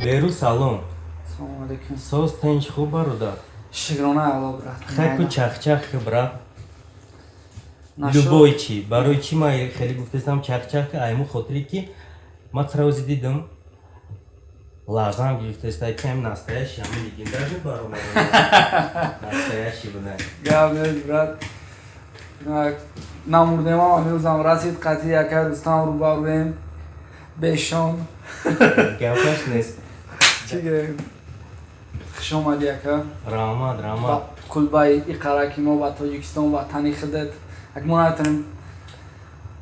Берӯз, салом. Салому алейкум. Соз, тинч, хуб, бародар? Шукрона Алло, брат. Хайку, чахчах, брат. Любой чи. Барои чи ман хеле гуфтастам чахчах? Айму хотире ки ман сразу дидам, ларзам гирифтаста, ки ҳам настоящий, ҳамин легенда же баромад, настоящий буда. Гап нест, брат. Намурдем, ҳамирӯзам расид, қатъи якай Рустам рӯбарӯем бешон. Гапаш нест. Чӣ гирем? Хуш омадӣ, ака. Раҳмат, раҳмат. Кулбаи иқараки мо, ба Тоҷикистон, ватани худат. Ак мо наметонем,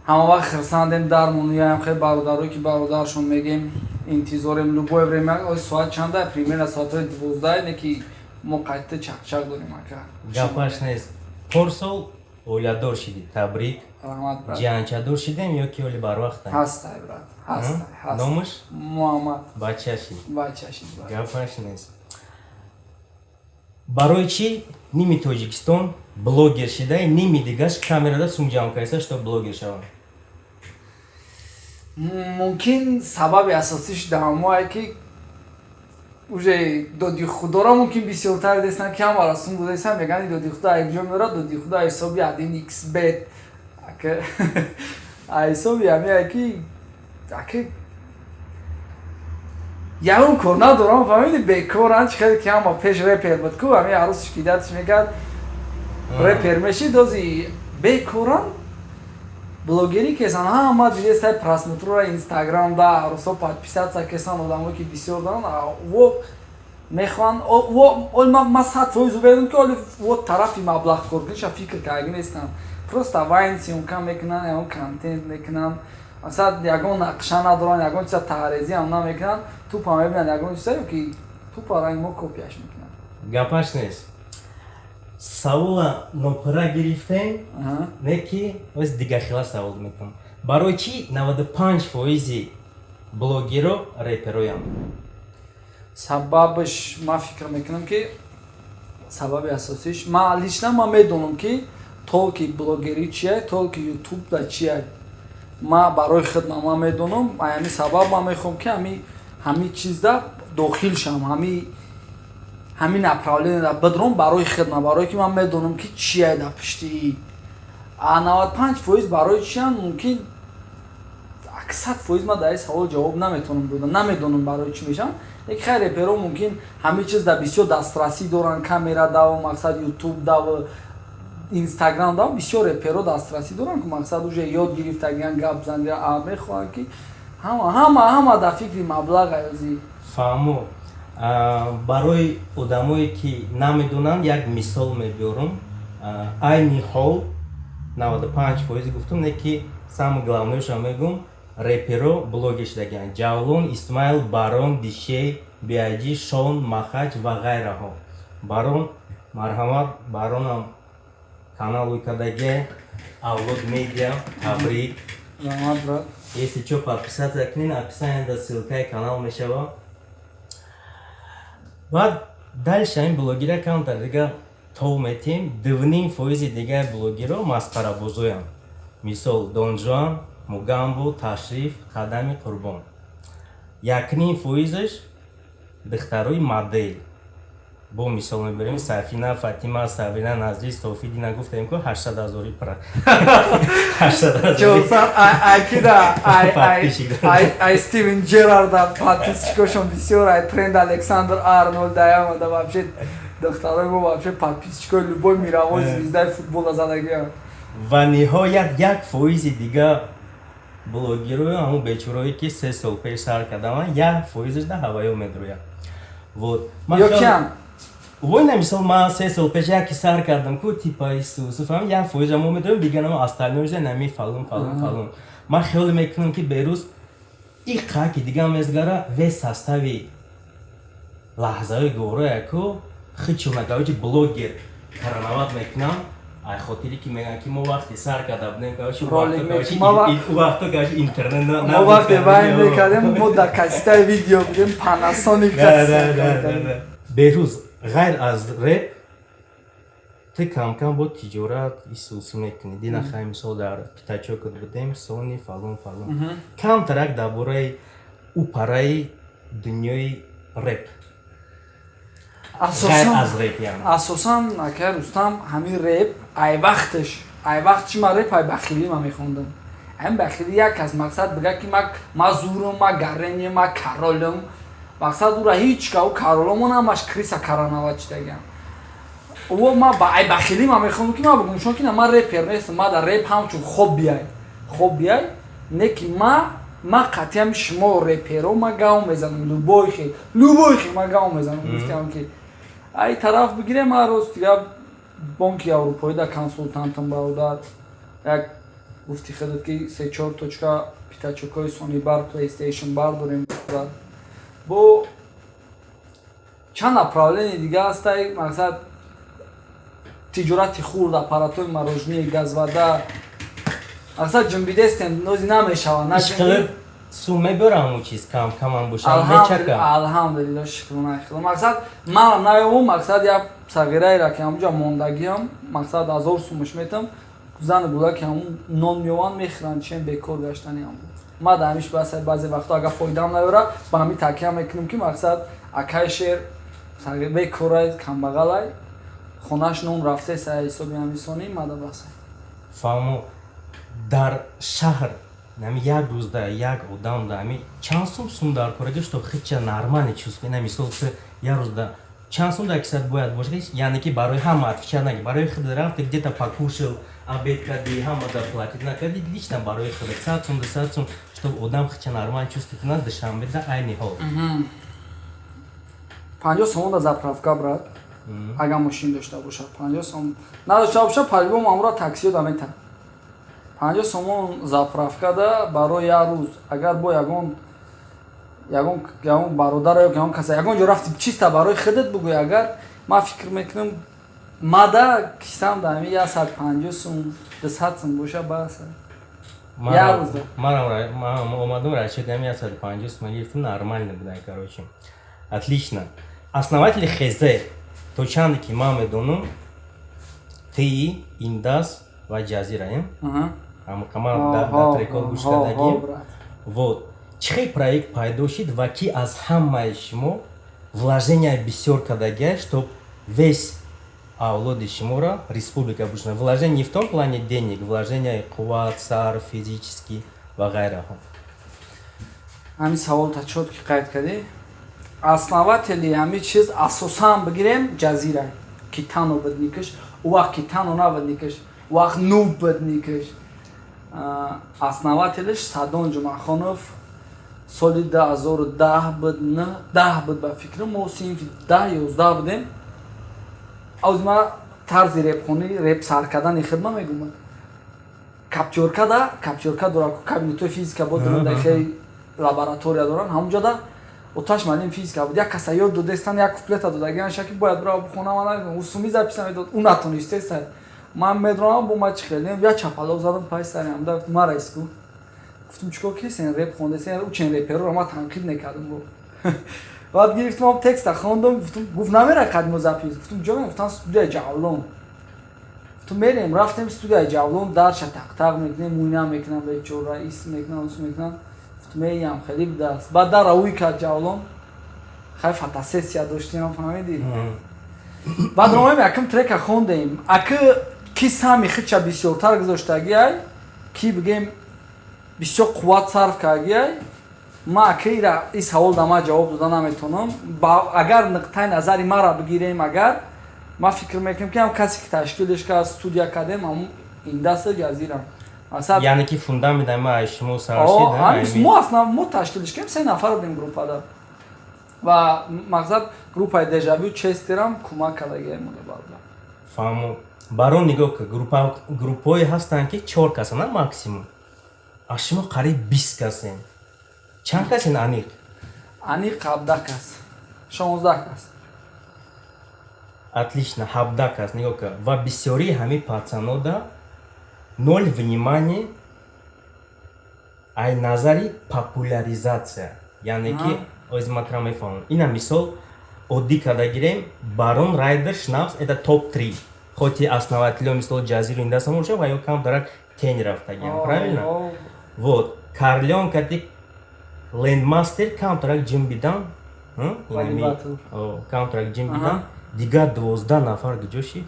ҳама вақт хирсандем, дармонуяем. Хеле бародарое ки бародаршон мегем, интизорем любое время. Ой, соат чанда? Примерно соатҳои 12 не ки мо қайта чақчақ дорем, ака. Гапаш нест. Порсол оиладор шидӣ, табрик. Раҳмат, брат. Ҷиянчадор шидем ё ки оли барвақтам? Ҳастай, брат, ҳастай, ҳаст. Номаш? Муҳаммад. Бача шид? Бача шид, брат. Гапаш нест. Барои чӣ ними Тоҷикистон блогер шидай, ними дигаш камерада сум ҷамъ карда, что блогер шаванд? Мумкин сабаби асосиш даъмое ки уже доди худоро мумкин бисёртар дестан, ки ҳамаро сум додестан, мегӯянд, доди худо якҷо меорад, доди худо ҳисоби один xbet, ака, ҳисоби ҳамие ки, ака, ягон кор надорам, фаҳмиди, бекоран. Чи хеле ки ҳама пеш репер буд ку, ҳами арӯсиш ки датиш мекард, репер мешид. Дози бекоран блогерӣ кесан, ҳама дидестай просмотрора Инстаграм да, арӯсо подписаться кесан, одамо ки бисёр доранд, во мехоҳанд. Ма 100% уверен, ки оли во тарафи маблағ коркуниша фикр карда нестанд, просто вайн съёмка мекунанд, ягон контент мекунанд, масалан, ягон нақша надоранд, ягон чиза таърезиам намекунанд, тупа мебинанд ягон чиза ё ки тупа ранг мо копияш мекунанд. Гапаш нест. Савола нопура гирифтем, не ки оз дигар хела савол мекунам: барои чӣ 95 фоизи блогеро репероянд? Сабабаш, ман фикр мекунам, ки сабаби асосиш, ман лично ман медонам, ки толки блогерӣ чия, толки ютуб да чия. Ман барои худман ман медонам. Ҳами сабаб ман мехоҳам, ки ҳами чизда дохил шавам, ҳами направление бидром барои хидмат, барое ки ман медонам, ки чия дар пишти. А 95% барои чиян? Мумкин 100% ман дар ин савол ҷавоб наметавонам дода, намедонам барои чӣ мешавам. Лекин хайр, реперо мумкин ҳамин чиз дар бисёр дастрасӣ доранд, камера дав, мақсад, ютуб дав, Инстаграм дав, бисёр реперо дастрасӣ доранд, ки мақсад, уже ёд гирифтагиан гап зан, мехоҳанд, ки ҳама дар фикри маблағ аёзи. Фаҳмо. Барои одамое ки намедонанд, як мисол мебиёрам. Айни ҳол 95 фоиз гуфтум, не ки самое главное ша мегум: реперо блогер шудагианд. Ҷавлон Исмаил, Барон, Дишей, Биаҷи, Шон, Махаҷ ва ғайраҳо. Барон, марҳамат, Баронам канал кардагия, Авлод Медиа, табрик. Раҳмат, брат. Если чо, подписаться кунин, описание да ссылкаи канал мешава. Баъд дальше ин блогера камтар дига тов метем. 2,5 фоизи дигаи блогеро масхарабозоянд, мисол Донжуан, Мугамбо, Ташриф, Қадами Қурбон. 1,5 фоизаш духтарои модел. Бо мисол мебарем: Сафина, Фатима, Сабина, Назри, Софидина. Гуфтем ку, 800 ҳазори пра Акида ай Стивен Джерарда подписчикошон бисёр, ай Тренд Александр Арнольд аямада. Вообще духтарои мо вообще подписчикои любой мировой звездаи футбола задагиам. Ва ниҳоят 1 фоизи дига блогерою, ҳамун бечорое ки 3 сол пеш сар кардаман, 1 фоизаш да ҳаваё медрояд. Вот. Ё киам? Вой, на мисол, ман 3 сол пеш яки сар кардам ку, типа Исусу, фаҳм, 1 фоиза мо медроем, дигар намо остальное нами фалон, фалон, фалон. Ман хиёл мекунам, ки берӯз иқа ки дига мезгара, весь состави лаҳзаҳои гӯроя ку хичуна, короче, блогер каранават мекунам, ай хотире ки мегӯянд, ки мо вақте сар карда будем, короче, вақто, короче, интернет мо вақте вайн мекардем, мо дар кассетаи видео будем, Панасоник. Берӯз, ғайр аз реп, ту камкам бо тиҷорат исусу мекунӣ. Дина хай, мисол, дар пятачокат будем, сони фалон, фалон. Камтарак дар бораи ӯ параи. Дунёи реп, ғайр аз реп, яъне. Асосан, акай Рустам, ҳамин реп ай вақтиш ма реп ай бахилӣ ма мехондам. Ҳамин бахилӣ як аз мақсад бига, ки ма зурам, ма гаренем, ма королам. Мақсад, ура ҳеҷ ка у короломон ҳамаш крыса коронава чидагиам. О, ма ба ай бахилӣ ма мехондам, ки ма бугум шон, ки на, ма репер нестам, ма дар реп ҳамчун хобби ай, не ки ма қатъиам шумо реперо ма гав мезанам, любой хе ма гав мезанам. Гуфтиам, ки ай тараф бигирем, ма рост дига Бонки Аврупоӣ да консултантам, бародар. Як гуфти худат, ки се чор точка пятачокҳои Сони бар, PlayStation бар дорем бо чанд направление дига ҳастай. Мақсад, тиҷорати хурд, аппаратҳои мороженое, газвада. Мақсад, ҷунбидестем, нози намешавад. Ишқилиб, сум мебарам, у чиз кам камам бошам мечака. Алҳамдулилло, шукрона худо. Мақсад, манам наёвум, мақсад, як сағираеро, ки ҳамуҷа мондагиам, мақсад, 1000 сумаш метам, зану буда, ки ҳамун нон меованд, мехӯранд. Чем бекор гаштани ҳам ма дар ҳамиш бас. Баъзе вақтҳо, агар фоидаам наёра, ба ҳамин такя мекунем, ки мақсад, акай шер бекорай, камбағалай, хонаш нон рафтеса, ҳисоби ҳамисонӣ мада басай. Фаҳмо. Дар шаҳр ами як рӯзда як одам да ами чанд сум дар кораги, что хича нормально чувствует? На мисол, як рӯзда чанд сум дар кисат бояд бошад, яъне ки барои ҳама отвечать наги, барои худ рафти, где-то покушал, обед кардӣ, ҳама да платить накардӣ, лично барои худ 100 сум, 200 сум, чтоб одам хича нормально чувствует кунад Душанбе да айни ҳол. 50 сомон да заправка, брат, агар мошин дошта бошад. 50 сом надошта бошад, по-любому амура таксиё да метавад. 50 сомон заправка да барои як рӯз. Агар бо ягон бародар ё ягон каса ягон ҷо рафти, чиста барои худат бугӯй, агар ман фикр мекунам, мада кисам да ҳами 150 сум, 200 сум боша, бас. Як рӯзда. Манам омадам, расчет ами 150 сум гирифтам, нормально буда. Короче, отлично. Основатели хезе, то чанде ки ман медонам, ти, Индас ва Ҷазира. Ҳамқама дар трекҳо гӯш кардагим. Вот чӣ хел проект пайдо шид ва ки аз ҳамаи шумо вложения бисёр кардагия, чтоб весь авлоди шуморо республика бушна? Вложение не в том плане денег, вложение қувват, сар, физически ва ғайраҳо. Ҳамин саволта чётко қайд кардӣ. Основатели ҳамин чиз, асосан бигирем, Ҷазира, ки Тано буд никаш. У вақт ки Тано набуд никаш, у вақт Нуб буд никаш. Основателш Садон Ҷумъахонов. Соли 2010 буд, даҳ буд, ба фикрам, мо синфи 10, 11 будем. Аузи ма тарзи репхонӣ, реп сар кардани хидма мегумад. Каптёрка да, каптёрка дора, кабинетҳои физика бо доранд, хеле лаборатория доранд. Ҳамунҷо да оташ маълим физика буд. Як каса ёд додестан, як куплета додагианша, ки бояд бирава бихонам. Ӯ суми записа медод, ӯ натонистеса. Ман медонам, бо ма чӣ хеле як чапалок задам пай сари ҳамда. Мара иску гуфтум: «Чикор кесен, реп хондесен?» Ӯ чен репероро ма танқид мекардам. Бо баъд гирифтам, текста хондам, гуфтум, гуфт: «Намера қадимо запись?» Гуфтум: «Ҷо?» Гуфтам: «Студияи Ҷавлон». Гуфтум: «Мерем». Рафтем студияи Ҷавлон, дарша тақтақ мекунем, муйна мекунам, бечора, ис мекунам, ус мекунам. Гуфтум: «Эям хеле будааст». Баъд дара уй кард Ҷавлон, хай, фотосессия доштем, фаҳмидӣ? Баъд ромаем, якм трека хондем. Аки ки сами хича бисёртар гузоштагиай, ки бигем, бисёр қувват сарф кардагиай, ма аки ира и савол да ма ҷавоб дода наметавонам. Агар нуқтаи назари мара бигирем, агар ма фикр мекунам, ки ҳам касе ки ташкилш кард, студия кардем, ҳамун Индаста, Ҷазира. Яъне ки фундамент ма шумо саршид? Мо аслан мо ташкилш кардем, се нафар будем группада ва мақсад, группаи Дежавю Честерам кӯмак кардагиай мода, бародар. Фаҳмо. Барон, нигоҳ ка, группҳое ҳастанд, ки чор каса на максимум, аз шумо қариб 20 касем. Чанд касен аниқ? Аниқ 17 кас, 16 кас. Отлично, 17 кас. Нигоҳ ка, ва бисёрии ҳамин пацанода ноль внимание ай назари популяризация, яъне ки ози ма тра мефаҳмам. Ина мисол оддӣ карда гирем: Барон, Райдер, Шнапс, это топ три. Хоть основателё мисол Ҷазиру Индасам боша, ва ё кам дарак тень рафтагиам, правильно? Вот Карлеон кати. Лендмастер камтарак ҷим бидан, камтарак ҷим бидан, дигар 12 нафар куҷо шид?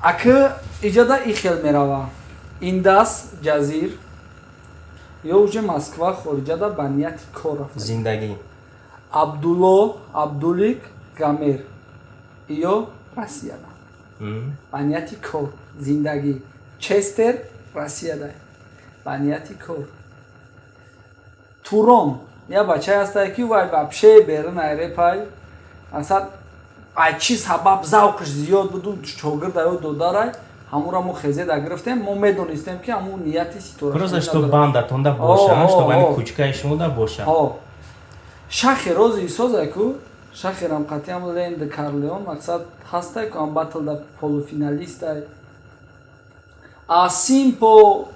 Аки, иҷода и хел мерава: Индас, Ҷазир ё уже Москва, хориҷада ба нияти кор рафта. Зиндагӣ. Абдулло, Абдулик, Гамер ё Россияда ба нияти кор, зиндагӣ. Честер Россияда ба нияти кор. Турон я бачае ҳастае, ки вай вообще берун айрепай. Масалан, ай чӣ сабаб завқш зиёд буду, шогирда ё додарай, ҳамура мо хезеда гирифтем. Мо медонистем, ки ҳамун нияти ситора. Просто что бандатонда боша, что ами кучкаи шумода боша. Шахи рози созай ку, шахирам қатъиам Ленд Карлеон, мақсад ҳастай ку, ам батлда полуфиналистай. А Симпо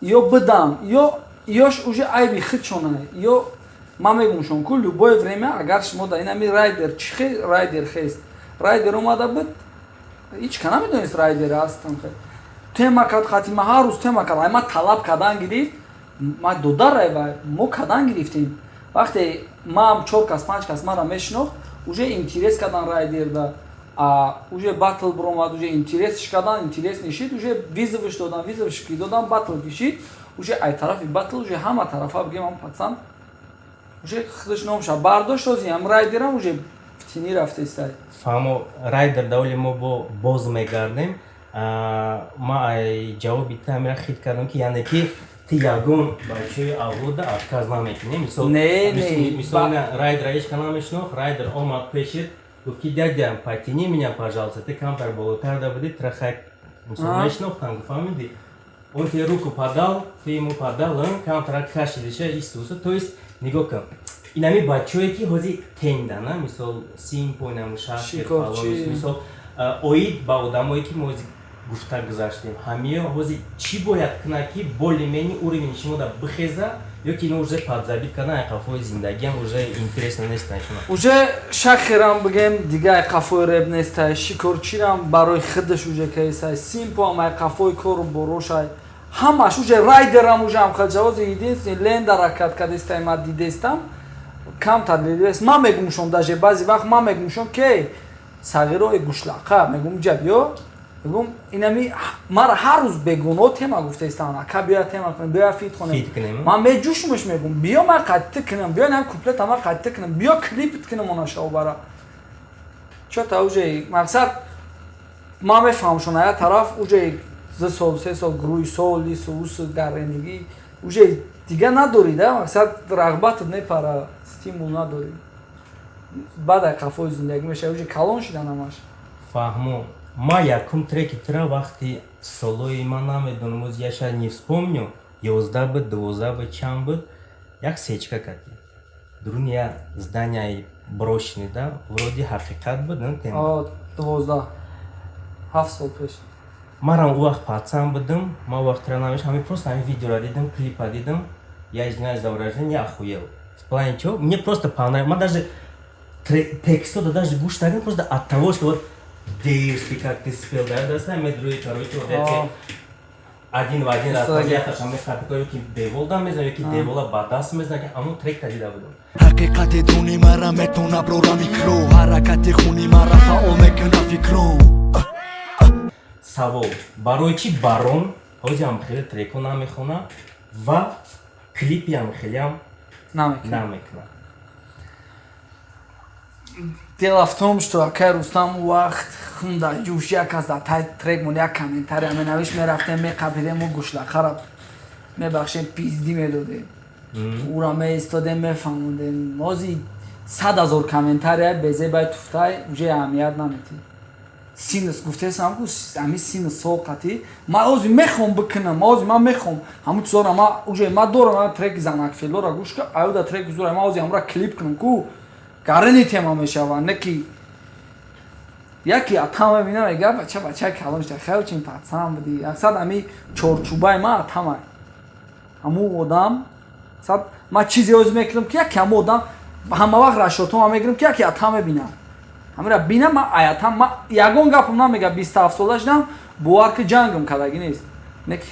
ё бидам, ё ёш уже айби худшонай. Ё ман мегумшон ку, любое время, агар шумо да инами Райдер чихе, Райдер хест, Райдер омада буд, ҳеч ка намедонист Райдер ҳастам. Тема кард қати ма, ҳар рӯз тема кард, ай ма талаб кардан гирифт, ма додарай вай мо кардан гирифтем. Вақте ман чор кас, панҷ кас мара мешинохт, уже интерес кардан Райдерда, уже батл биромад, уже интересш кардан, интерес нишид, уже вызов ш додан, вызов ш ки додан, батл кишид, уже ай тарафи батл, уже ҳама тарафа бигем, ам пацан уже худаш номша бардошт. Ози ам Райдерам уже в тени рафтестай. Фаҳмо, Райдер даволи мо бо боз мегардем. Ма ай ҷавоби ти ҳамира хит кардам, ки яъне ки ти ягон бачаи авлода отказ намекунӣ. Мисол, Не, не. мисол, Райдера ҳеч ка намешинохт, Райдер омад пешит, гуфт, ки дядя, потяни меня, пожалуйста. Ты камтар болотар да будӣ, трахак, мисол, мешинохтам, фаҳмидӣ? Он тебе руку подал, ты ему подал, камтарак кашидиша истуса. То есть нигоҳ кун, инами бачое ки ҳозир тендана, мисол Симпо, инам Шахр, мисол, оид ба одамое ки мо ҳозир гуфта гузаштем, ҳамиё ҳозир чӣ бояд кунад, ки более-менее уровень шумо да бихеза, ё ки ино уже подзабить кардан, ай қафои зиндагиам уже интересно нестан шумо? Уже Шахирам бигем, дига ай қафои реп нестай, Шикорчирам барои худаш уже кайсай, Симпоам ай қафои кору борошай, ҳамаш уже, Райдерам уже ам хелчавози. Единственный Ленда ракат кадестай, ма дидестам, камтар дидест. Ман мегумшон, даже баъзе вақт ман мегумшон, ки сағирои гушлақа, мегум, ҷа биё, мегум, инами мара ҳар рӯз бегуноҳ тема гуфтаистам: ака, биё тема кунем, биё фит хонем. Ман меҷӯшумаш, мегум, биё ман қатти кунам, биё инам куплета ман қатти кунам, биё клипт кунам, она шавбара чота уже. Мақсад, ман мефаҳмшон, ая тараф уже 2 сол, 3 сол гурӯҳи сол лису усу гаррендигӣ уже дига надорӣ да, мақсад, рағбатат мепара, стимул надорӣ, баъд ай қафои зиндагӣ мешава, уже калон шидан ҳамаш. Фаҳмо. Ма якум треки тра вақти солои ман намедонам, оз я не вспомню, 11 буд, 12 буд, чанд буд, як сечка кардем дуруни як здания и брошенный да, вроде ҳақиқат буд. 12, 7 сол пеш. Марам у вақт пацан будам, ма вақт тра намеш, ҳами просто ҳами видеора дидам, клипа дидам, я извиняюсь за выражение, я охуел. В плане чего? Мне просто понравилось, ма даже текстода даже гӯш накардам, просто от того, что вот дерзкий, как ты спел, да, да, сами другие, короче, вот эти один в один раз яхаша мехапи, ки девол дам мезанам, ё ки девола ба даст мезанам, ки ҳамон трек та дида будам. Ҳақиқати дуни мара метона брора микро, ҳаракати хуни мара фаъол мекуна фикро. Савол: барои чӣ Барон ҳозир ҳам хеле трекҳо намехона ва клипи ҳам хелеам намекунад? Дело в том, что, акай Рустам, вақт хунда ҷӯш, як аз дар тай трекмон як комментария менавишт, мерафтем, меқапидем, гӯшлақара, мебахшем, пиздӣ медодем, ура меистодем, мефаҳмондем. Ҳози 100 000 комментария безебай туфтай, уже аҳамият наметӣ. Синус гуфтесам ку, ами синус сол қатӣ ман ҳози мехоҳам бикунам, ҳози ман мехоҳам ҳамун чизоро, ма уже ма дорам треки занакфелора, гӯш ка, аюда треки зура, ма ҳози ҳамура клип кунам ку, гарани тема мешава. Не ки яке атам мебинам, мега: бача, бача калон шуда, хеле чин пацан буди. Аксад ами чорчӯбаи ма атамай, ҳамун одам. Сад ма чизе ҳози мекунам, ки яке ҳамун одам ҳама вақт расчётома мегирам, ки яке атам мебинам, ҳамира бинам, ма аятам ма ягон гапам намега. 27 сола шудам, бовар ки, ҷангам кардагӣ нест, не ки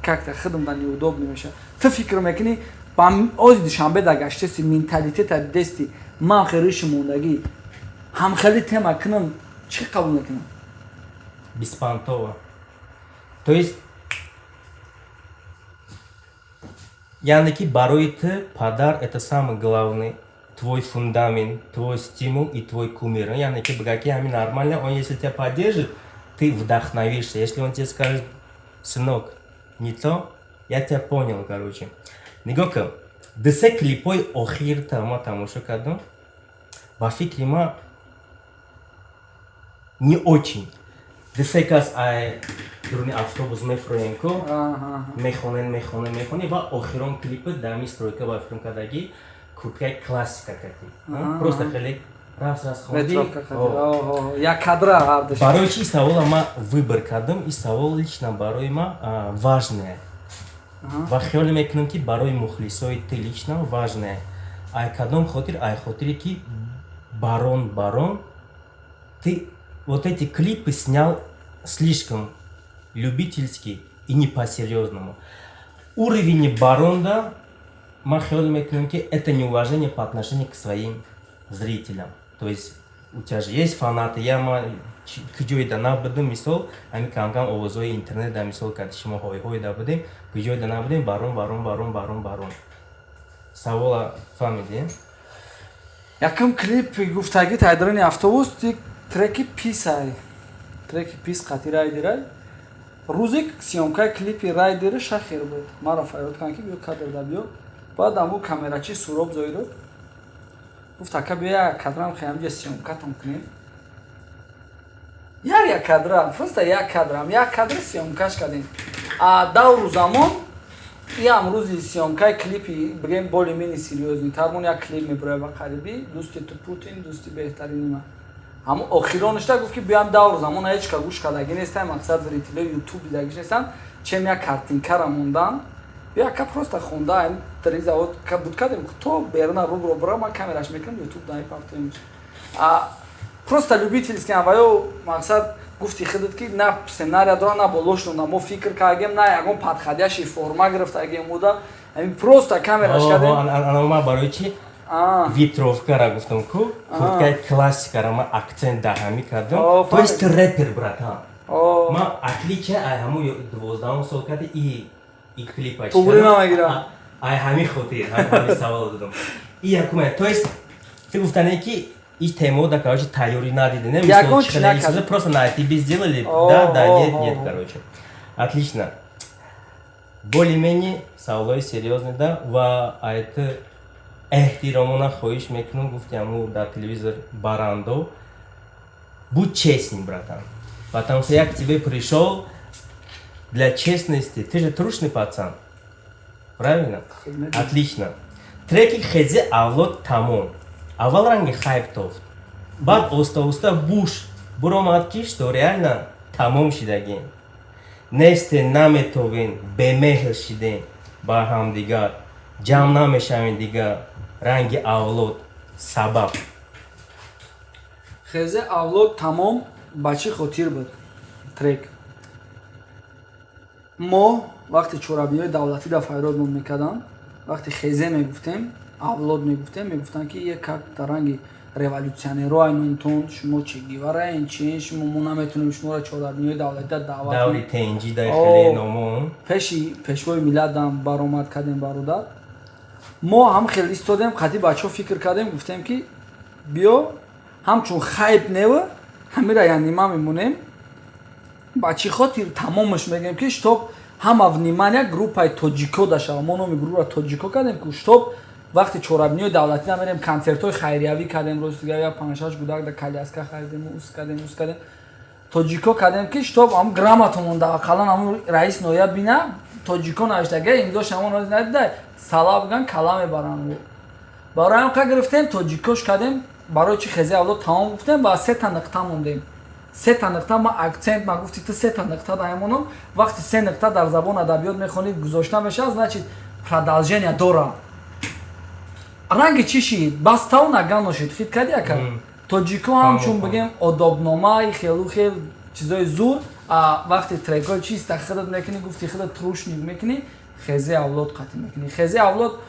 как-то худам да неудобно мешавад. Ту фикр мекунӣ. Ба ози Душанбе да гаштеси, менталитета дидести, ман хеле мондагӣ ҳамхели тема кунам, чӣ қабул мекунам? Беспонтово. То есть, яъне ки барои ту падар это самый главный твой фундамент, твой стимул и твой кумир. Яъне ки бигӯяд, ки ҳамин нормально, он если тебя поддержит, ты вдохновишься. Если он тебе скажет: «Сынок, не то», я тебя понял, короче. Нигоҳ кун, дусе клипҳои охирта ма тамошо кардам, ба фикри ма, не очень. Дусе кас ай дуруни автобус мефуроем ку, мехонем, мехонем, мехонем, ва охирон клипи дами стройка ба филм кардагӣ, курткаи классика кардӣ, просто хеле раз раз хонди. Як кадра ҳардаш. Барои чи савола ма выбор кардам? И савол лично барои ма важное ва хиёл мекунам, ки барои мухлисои ты лично важное. Ай кадом хотир? Ай хотире ки барон, барон, ты вот эти клипы снял слишком любительски и не по-серьезному. Уровень баронда, ман хиёл мекунам, ки это неуважение по отношению к своим зрителям. То есть у тебя же есть фанаты. Я ма куҷоида набудам, мисол, ҳамин камкам овозҳои интернет да, мисол, кади шумо ҳойҳоида будем, куҷоида набудем, барон, барон, барон, барон, барон. Савола фаҳмидем? Якум клип гуфтагӣ тайдорони автобус, треки писай, треки пис қати райдерай. Рӯзе съёмкаи клипи райдери шахер буд, маро фарёд карданд, ки биё кадр да биё. Баъд аму камерачи Суроб Зоиров гуфт: «Ака, биё, як кадрам хеамҷа съёмкатон кунем, як як кадра, просто як кадрам, як кадр съёмкаш кардем». А давру замон иам рӯзи съёмкаи клипи, бигем, более-менее серьёзнитармон як клип мебурояд ба қарибӣ, дӯсти ту Путин, дӯсти беҳтарини ман. Ҳамо охиронашта гуфт, ки биёям, давру замон ҳеч ка гӯш кардагӣ нестам, мақсад, зрителои Ютуб дидагиш нестам, чем як картинкара мондан, бия, ака, просто хонда дар завод буд кардем, то берна бубро бра, ман камераш мекунам, Ютуб дай партоимш. А просто любительский ва ё мақсад, гуфти худат, ки на сценария дора, на болошно, на мо фикр кардагем, на ягон подходящий форма гирифтагем буда, ҳамин просто камераш кардем. Ана барои чи ветровкара гуфтам ку, курткаи классикара ман акцент дар ҳамин кардам. То есть ты рэпер, братан. Ман отличие ай ҳамун 12-ум сол карди и клипа туғри намегирам. Ай ҳамин хотир ҳамин савол додам. И якуме, то есть ты гуфтане, ки и тему да, короче, тайёрӣ надиди, не? Ягон чи накард. Просто на тебе сделали, да, да, нет, нет, короче. Отлично. Более-менее саволои серьёзный да, ва айты эҳтиромона хоҳиш мекунам, гуфти ҳаму дар телевизор барандо, будь честен, братан, потому что я к тебе пришел для честности. Ты же трушный пацан, правильно? Отлично. Треки «Хезе авлод тамом» аввал ранги хайп тофт, баъд оста оста буш буромад, ки что реально тамом шидагем, несте, наметовен, бемеҳр шидем ба ҳамдигар, ҷамъ намешавем дигар ранги авлод. Сабаб? «Хезе авлод тамом» ба чӣ хотир буд трек? Мо вақте чорабиниҳои давлатӣ дар файродмон мекарданд, вақте хезе мегуфтем, авлод мегуфтем, мегуфтанд, ки як как дар ранги революционеро айнонтон, шумо Че Гевараен, чиен шумо, мо наметонем шуморо чорабиниҳои давлатида даъват. Даври тенҷи дар хеле номон. Пеши пешвои миллатам баромад кардем, бародар. Мо ҳам хел истодем, қати бачаҳо фикр кардем, гуфтем, ки биё, ҳамчун хайп нева, ҳамира янима мемонем. Ба чӣ хотир тамомаш мегӯем? Ки чтоб ҳама внимания группаи тоҷико дашава. Мо номи группаро тоҷико кардем, ки чтоб вақте чорабиниҳои давлатӣ намерем, концертҳои хайриявӣ кардем, рости гап, як панҷшаш гудак да коляска харидем, ус кардем, ус кардем, тоҷико кардем, ки чтоб ҳам грамота монда, ақаллан ҳамун раис ноя бина, тоҷико навиштага, имзош ҳамон надида, сала биган, кала мебаранд. Барои ҳам қа гирифтем, тоҷикош кардем. Барои чи «Хези авлод тамом» гуфтем ва сета нуқта мондем? Сета нуқта ма акцент ма гуфти ту, сета нуқта даемонам. Вақти се нуқта дар забон адабиёт мехонӣ, гузошта мешавад, значит, продолжение дора. Ранги чӣ шид? Бастау наган ношид, хит кади, ака. Тоҷико ҳамчун бигем одобномаи хелу хел чизои зур. А вақте трекҳои чиста худат мекунӣ, гуфти худат трушник мекунӣ, «Хезе авлод» қатӣ мекунӣ, «Хезе авлод».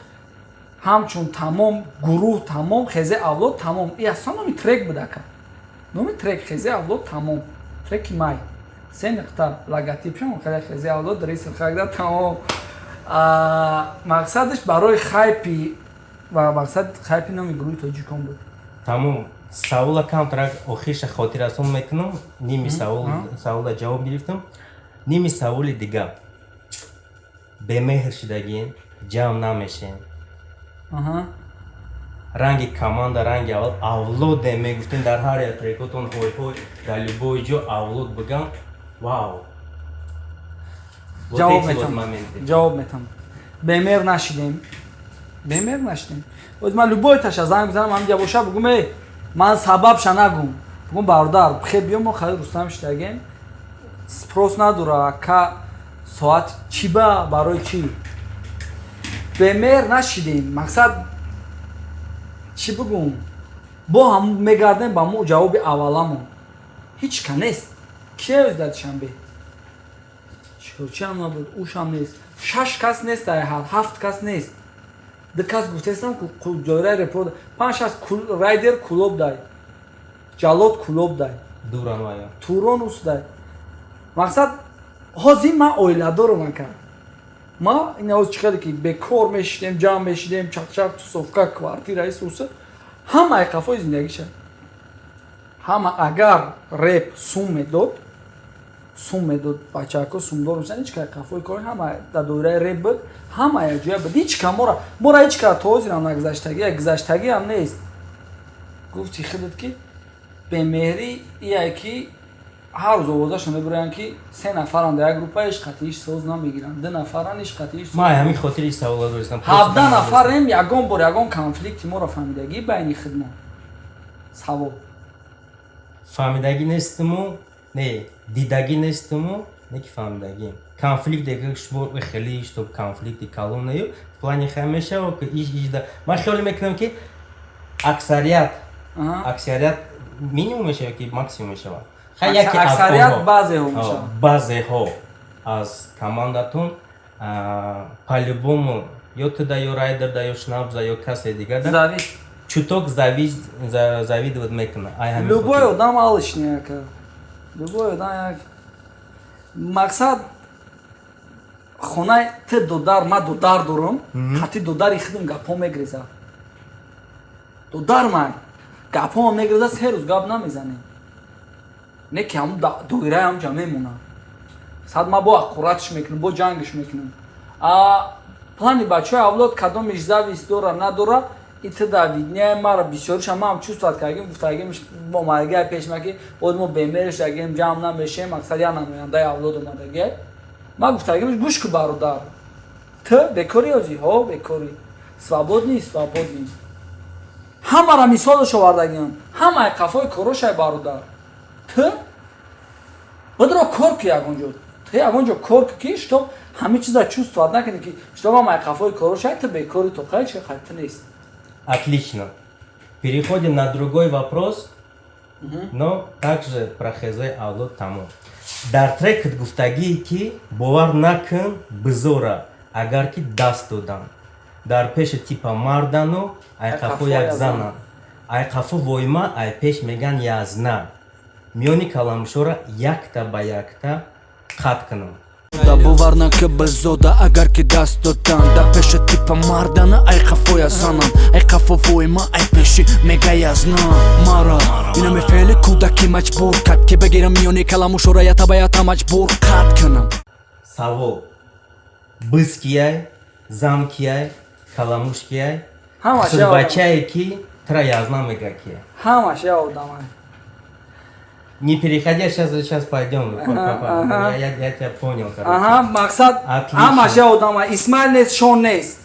Ҳамчун тамом гурӯҳ, тамом Хезе Авлод, тамом. И аслан номи трек буд, ака, номи трек Хезе Авлод, тамом. Треки май се нуқта, логотипшон хеле Хезе Авлод рисхагда, тамом. Мақсадаш барои хайпи ва мақсад хайпи номи гурӯҳи тоҷикон буд. Тамом, савола камтарак охирша хотиррасон мекунам. Ними савол, савола ҷавоб гирифтам, ними саволи дига: бемеҳр шидагин, ҷамъ намешем, ранги команда, ранги аввал авлоде мегуфтем, дар ҳар як трекотон, ҳой ҳой, дар любой ҷо авлод бигам, вау. Ҷавоб метам, ҷавоб метам. Бемеҳр нашидем, бемеҳр нашидем. Оз ман любой таша занг бизанам, ҳамҷа боша, бугум: «Э, ман сабабша нагум, бугум: бародар, хе, биё, мо хари Рустам шидагем, спрос надора, ка соат чӣ, ба барои чӣ бемеҳр нашидем?» Мақсад, чӣ бугум, бо ҳам мегардем ба мо ҷавоби авваламон: ҳеҷ ка нест. Кие дар Душанбе? Шикорчиам набуд, ушам нест, шаш кас нест, дар ҳафт кас нест, ду кас гуфтестам, доираи репорт, панҷ шаш. Райдер Кулоб дай, Ҷалод Кулоб дай, Турон ус дай. Мақсад, ҳозир ман оиладорам, ака. Ма ин ҳоз чӣ хеле ки бекор мешидем, ҷамъ мешидем, чақчақ, тусовка, квартира, исуса, ҳамаи қафои зиндагиша, ҳама. Агар реп сум медод, сум медод, бачаҳако сумдор мешан, ҳеч ка қафои кор, ҳама дар доираи реп буд, ҳама якҷоя буд. Ҳеч ка мора ҳеч ка то ҳозирам нагузаштагӣ, як гузаштагиам нест. Гуфти худат ки бемеҳрӣ ие ки ҳар рӯз овозашон мебироянд, ки се нафаранд дар як группа, ҳеч қатъиш соз намегиранд, ду нафаранд, ҳеч қатъиш. Ман ҳамин хотири савола дористам. 17 нафарем, ягон бор ягон конфликти моро фаҳмидагӣ байни худмон? Савол. Фаҳмидагӣ нестиму, не, дидагӣ нестиму, не ки фаҳмидагӣ. Конфликте ки шумо хеле, чтоб конфликти калон нею, в плане хай мешава ки иш ишда ман хиёл мекунам, ки аксарият минимум мешава ки максимум мешава. Аксарият баъзеҳо мешавад. Баъзеҳо аз командатон по-любому ё туда, ё Райдерда, ё Шнабза, ё касе дигарда чуток завидовать мекунад. Любой одам алишний, ака, любой одам як мақсад. Хонаи ты додар, ман додар дорам, хати додари худам гапҳо мегрезад, додар ман гапҳоам мегрезад, 3 рӯз гап намезанем, не ки ҳамун доираи ҳамҷа мемонад. Сад ма бо аққуратш мекунам, бо ҷангш мекунам. А плани бачаҳои авлод кадомиш зависть дора, надора, итда видния мара бисёриша ман чувствовать кардагим, гуфтагим, омадагиай пешма ки оз мо бемериш дагем, ҷамъ намешем. Мақсад, я намояндаи авлод омадагиай, ман гуфтагим: «Гӯш ку, бародар, ту бекорӣ озӣ? Ҳо, бекорӣ. Свободный, свободный». Ҳамара мисолаш овардагиам, ҳамаи қафои корошай. Бародар, ту бодро кор ку ягон ҷо, ту ягон ҷо кор ку, ки чтоб ҳамин чиза чувствовать накунӣ, ки чтоб ҳамаи қафои корошай, ту бекори, то қай чи қай ту нест. Отлично. Переходим на другой вопрос, но также про Хезе Авлод тамом. Дар трекат гуфтагие, ки бовар накун бизора, агар ки даст додам, дар пеши типа мардану айқафо як занам, айқафо войма, ай пеш меган язна, миёни каламшора якта ба якта қат кунам. Да бовар нака безода, агар ки даст додан, да пеша типа мардана, ай қафоя занам, ай қафо войма, ай пеши мегаязна. Мара инаме феъли кӯдаки маҷбур кард, ки бигирам миёни каламушора ята ба ята маҷбур қат кунам. Савол: биз кияй, зан кияй, каламуш кияй, бачае ки тра язна мега кияй? Ҳамаш я одамай. Не переходя, сейчас, сейчас пойдем. Ага. Я тебя понял, короче. Ага, мақсад, ҳамаш я одама. Исмаил нест, Шон нест.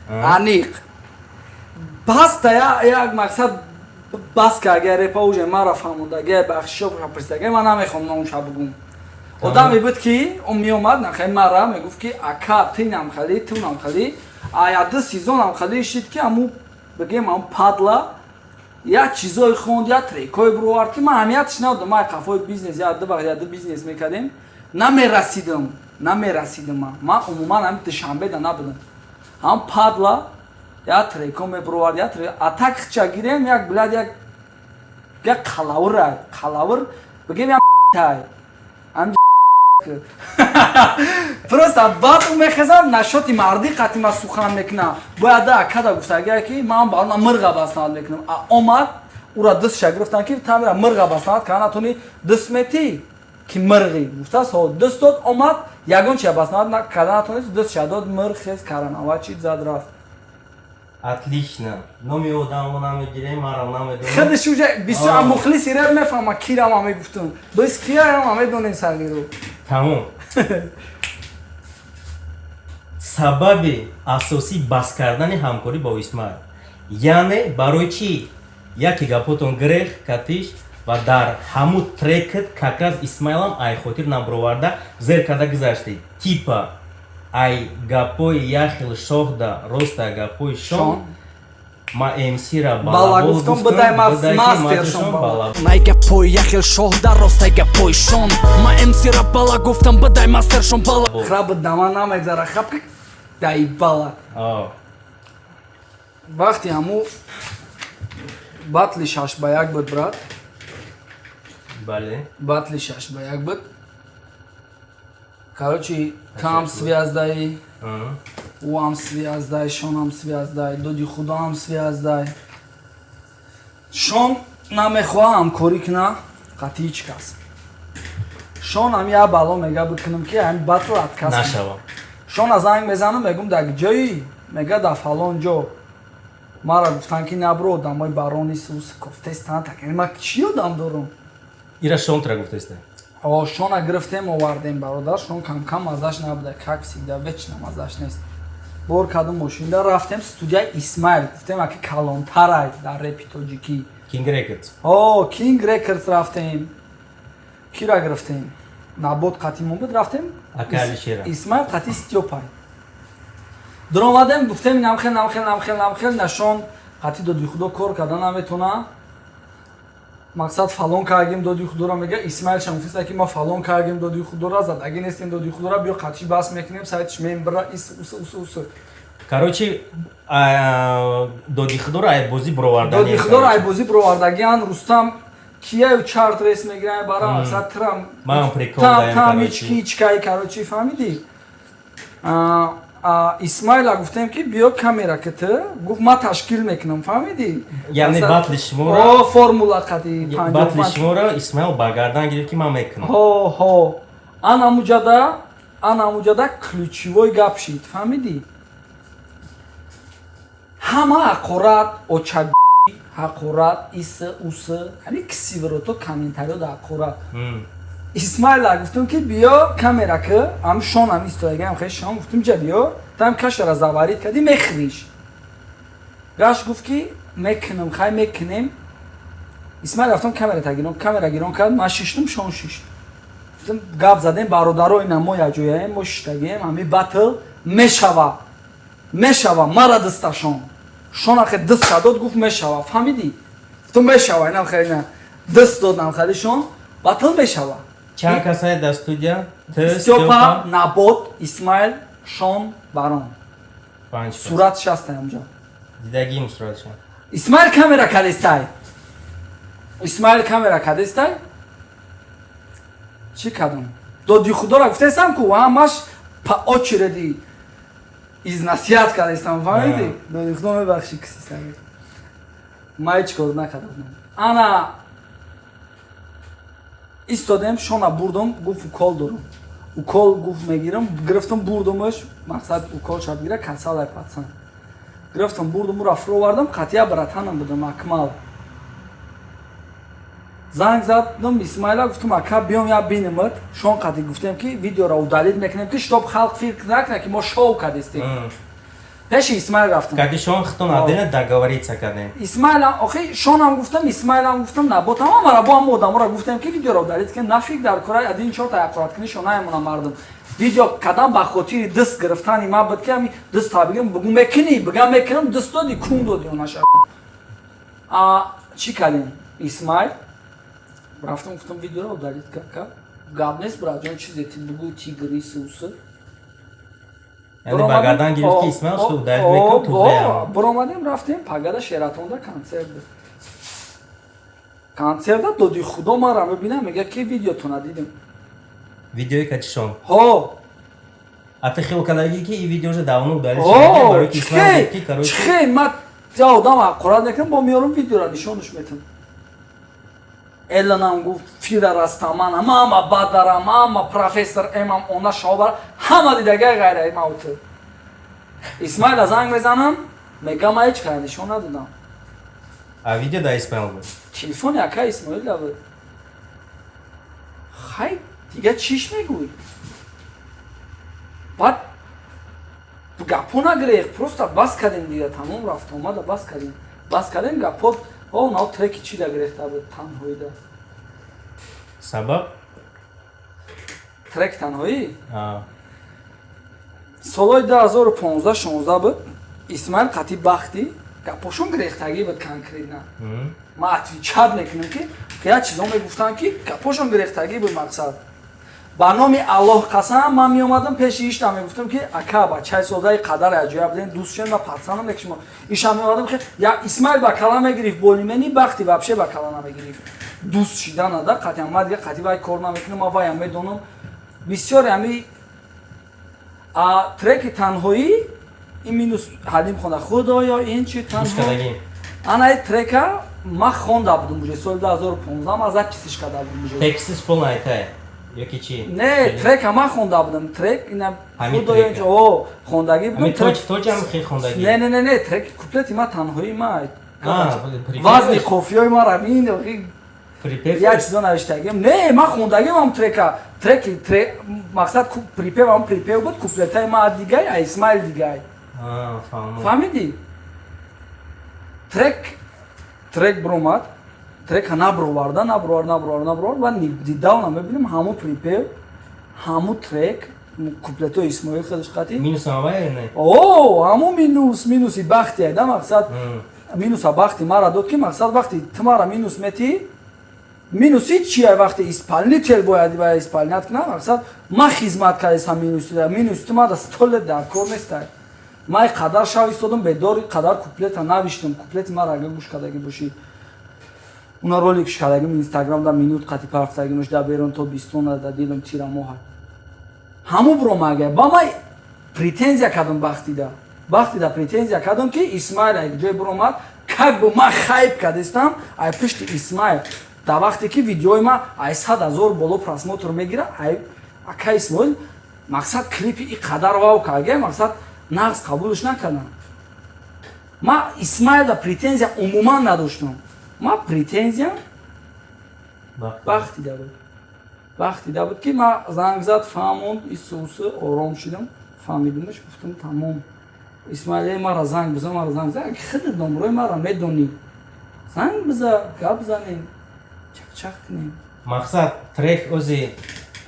Аниқ. Баста як мақсад, бас ка агар репа уже мара фаҳмондаги, бахшишо пурсидаги, ман намехоҳам номша бугум. Одаме буд, ки он меомад нахай мара мегуфт, ки ака, ты намхали, ту намхали, а я ду сезон намхали шид, ки аму бигем, аму падла як чизое хонд, як трекое бировард, ки ман аҳамиятш надодам. Ман қафои бизнес, як ду вақт як ду бизнес мекардем, намерасидам, намерасидам. Ман умуман ҳами Душанбеда набудам. Ҳам падла. Я треко мебровард, я трек. А так хча гирем, як, блядь, як қалавр, қалавр, бигем, як тай. Ам просто баъд ӯ мехезам, нашоти мардӣ қати ма сухан мекунам. Бояд да акада гуфтагия, ки ман ба она мирға баснад мекунам. А омад, ӯра дастша гирифтан, ки тамира мирға баснад кана натони, даст метӣ ки мирғӣ гуфтааст. Ҳо, даст дод, омад, ягон чия баснад карда натонист, дастша дод, мирғ хез каранава чид зад, рафт. Отлично, номи одамро намегирем, марам намедонам. Худаш уже бисёр мухлиси реп мефаҳма, кирама мегуфтум, бис кияама медонем, сағиру. Тамом. Сабаби асосии бас кардани ҳамкорӣ бо Исмаил, яъне барои чӣ яке гапотон грех катиш ва дар ҳамун трект как раз Исмаилам ай хотир наброварда, зер карда гузаштед, типа ай гапои яхел шоҳда роста гапои шон ма МСра бала гуфтум, бидай мастершон бала. Най гапои яхел шоҳда ростай гапои шон ма МСра бала гуфтам, бидай мастершон бала. Храб дама намегзара, хаб дай бала. Вақти ҳаму батли 6 ба 1 буд, брат. Бале. Батли 6 ба 1 буд. Короче, там связь даи, ӯ ҳам связь дай, шон ҳам связь дай, доди худо ҳам связь дай. Шон намехоҳа ҳамкорӣ куна қатъи ҳеҷ кас. Шон ҳам як бало мега, бикунам, ки ҳами батл отказ нашавам. Шона занг мезанам, мегум: «Дар ҷои?» Мега: «Дар фалон ҷо». Мара гуфтан, ки набро, одамои барони сус кофтестан. Так ма чӣ одам дорум? Ира шонтра гуфтеста? О, шона гирифтем, овардем, бародар. Шон камкам маззаш набуда, как всегда, вечно маззаш нест. Бор кардум, мошинда рафтем студияи Исмаил. Гуфтем, аки калонтарай дар репи тоҷикӣ. King Records. О, King Records рафтем. Кира гирифтем? Набод қатимон буд, рафтем. Ака Алишера. Исмаил қати Стёпай дуромадем, гуфтем: намхел, намхел, намхел, намхел, нашон қати доди худо кор карда наметона, мақсад фалон кардем доди худора. Мега Исмаил шамфиса, ки ма фалон кардем доди худора, задаги нестем доди худора, биё қатӣ бас мекунем, сайтиш мембра, ис ус ус ус. Короче, доди худоро ай бозӣ бировардани. Доди худоро ай бозӣ бировардагиан. Рустам кияю чарт рес мегирам, бара мақсад трам. Ман прикол там даем, там. Короче. Ички ичкай, короче, фаҳмидӣ? Исмаила гуфтем, ки биё камера кт, гуфт: «Ма ташкил мекунам», фаҳмидӣ? Яъне батли шуморо О, формула қати батли 55. шуморо Исмаил ба гардан гирифт, ки ман мекунам. Ҳо, ҳо, ан амуҷада ключевой гап шид, фаҳмидӣ? Ҳама ҳақорат, очаг, ҳақорат, ис ус, ҳами ксиврото, комментариё да ҳақорат. Исмаила гуфтум, ки биё камера к ам шон ам истоягам хе шон, гуфтум: «Ҷа биё, там кашара заварить кардӣ, мехӯриш». Гаш гуфт, ки мекунам, хай мекунем. Исмаил рафтам, камера тагирон, камера гирон кард, ман шиштум, шон шишт. Гуфтум, гап задем: «Бародаро, ина мо якҷояем, мо шиштагием, ҳами батл мешава, мешава». Мара дасташон, шон ахе даста дод, гуфт: «Мешава», фаҳмидӣ? Гуфтум: «Мешава». Инам хеле на даст додам, хеле шон батл мешава. Чанд касае дар студия? Т Стёпа, Набот, Исмаил, Шон, Барон. Панҷ кас. Сурат шаста онҷо. Дидагим суратшон. Исмаил камера кадестай, Исмаил камера кадестай. Чӣ кардам? Доди худоро гуфтаистам, ку ҳамаш по очереди изнасиҳат кардастам, фаҳмидӣ? Доди худо, мебахшӣ, киси ма ҳеҷ кор накардам. Ана истодем, шона бурдум, гуфт: «Укол дорам, укол», гуфт, «мегирам». Гирифтам, бурдумаш, мақсад укол шаб гира, касалай пацан. Гирифтам, бурдум, ура фуровардам, қатъия братанам будам, Акмал. Занг задам Исмаила, гуфтам: «Ака, биём, я бинемат». Шон қатӣ гуфтем, ки видеоро удалить мекунем, ки чтоб халқ фикр накунад, ки мо шоу кардистем. Пеши Исмаил рафтам. Кади шон хитон отдельно договориться кардем. Исмаилам, охи, шонам гуфтам, Исмаилам гуфтам, наботам, ҳамара бо ҳама одаморо гуфтем, ки видеоро удалить кунем. Нафиг дар кора один чорта ақорат кунӣ, шонаемона мардум. Видео кадам ба хотири даст гирифтани ма буд, ки ами даст бигирам, бугу мекунӣ, бигам мекунам, даст доди, кун доди онаша. А чӣ кардем? Исмаил рафтам, гуфтам: «Видеоро удалить кака, гап нест, братҷон, чизе ти бугу, тигри сусы». Яъне ба гардан гирифт, ки Исмаил что удалить мекунад, туғрия. Биромадем, рафтем, пагада Шератонда концерт буд. Концерта доди худо маро мебинам, мега, ки видеотона дидем. Видеои качишон? Ҳо. А ты хел кардагӣ, ки и видео уже давно удалить шуда, барои ки Исмаил гуфт, ки, короче. Чихе, ма я одам ҳақорат мекунам, бо меорам, видеора нишонаш метам. Эланам гуфт, фира растаман, ҳама бадарам, ҳама профессор эмам, она шобар, ҳама дидагай ғайра мауту. Исмаила занг мезанам, мега, ма ҳеҷ кара нишон надодам. А видео да Исмаил буд? Телефони ака Исмоила буд. Хай, дига чиш мегӯй? Баъд гапҳо нагирех, просто бас кардем, дига тамом, рафт омада бас кардем, бас кардем гапҳо. О, нао треки чи да гирехта буд, танҳоида. Сабаб? Трек танҳоӣ. Солҳои 2015-16 буд. Исмаил қати бахтӣ гапҳошон гирехтагӣ буд конкретно. Ма отвечать мекунам, ки як чизо мегуфтанд, ки гапҳошон гирехтагӣ буд. Мақсад, ба номи Аллоҳ қасам, ман меомадам пеши ишта, мегуфтам, ки ака, бачаи созаи қадар аҷоя будем, дӯст шем ва пацанам мекшимо. Иша меомадам, ки я Исмаил ба кала мегирифт болимени, бахти вообще ба кала намегирифт. Дӯст шиданада қатъиан ма дига қатъи вай кор намекунам, ма ваям медонам бисёре ҳами. А треки танҳоӣ, ин минус Ҳалим хонда, худоё, ин чи танҳо. Анаи трека ма хонда будум уже соли 2015, ма записиш карда будум уже. Текстиш полный айтай ёки чи? Не, трека ма хонда будам, трек ина, худоё, инча о хондагӣ будум. Тоҷ тоҷам хел хондагӣ? Не, не, не, не, трек куплети ма, танҳои ма, вазни қофиёи ма равин як чизо навиштагим. Не, ма хондагим ам трека, треки трек, мақсад, припев ам припев буд, куплетаи ма дигай, а Исмаил дигай. Фаҳмидӣ? Трек биромад, трека наброварда, набровар, набровар, набровар ва дидавна мебинем, ҳамун припев, ҳамун трек, куплетои Исмоил худаш қатӣ. Минус не? О, ҳамун минус, минуси бахти айда. Мақсад, минуса бахти мара дод, ки мақсад, вақти ту мара минус метӣ, минуси чия? Вақти исполнитель бояд ва исполнять кунад. Мақсад, ма хизмат кардесам, минуси, минуси ту мада столе дар кор нестай. Ма қадар шав истодам бедор, қадар куплета навиштам. Куплети мара агар гӯш кардагӣ бошӣ, уна ролик кардагим Инстаграм, да минут қати парафтагимш, да берун то бистона, да дилам тира моҳа. Ҳаму бромага ба май претензия кардам, бахтида, бахтида претензия кардам, ки Исмаил ай ҷой биромад, как бы ма хайп кардестам ай пушти Исмаил, дар вақте ки видеои ма ай 100 000 боло просмотр мегира. Ай ака Исмоил, мақсад, клипи и қадар вау карга, мақсад, нағз қабулш накардам. Ма Исмаилда претензия умуман надоштам, ма претензия бахтида буд. Бахтида буд, ки ма занг зад, фаҳмонд, исусы, ором шудам, фаҳмидимаш, гуфтам, тамом. Исмаил, мара занг биза, мара занг биза, худат номрои мара медонӣ, занг биза, гап занем, чақчақ кунем. Мақсад, трек ози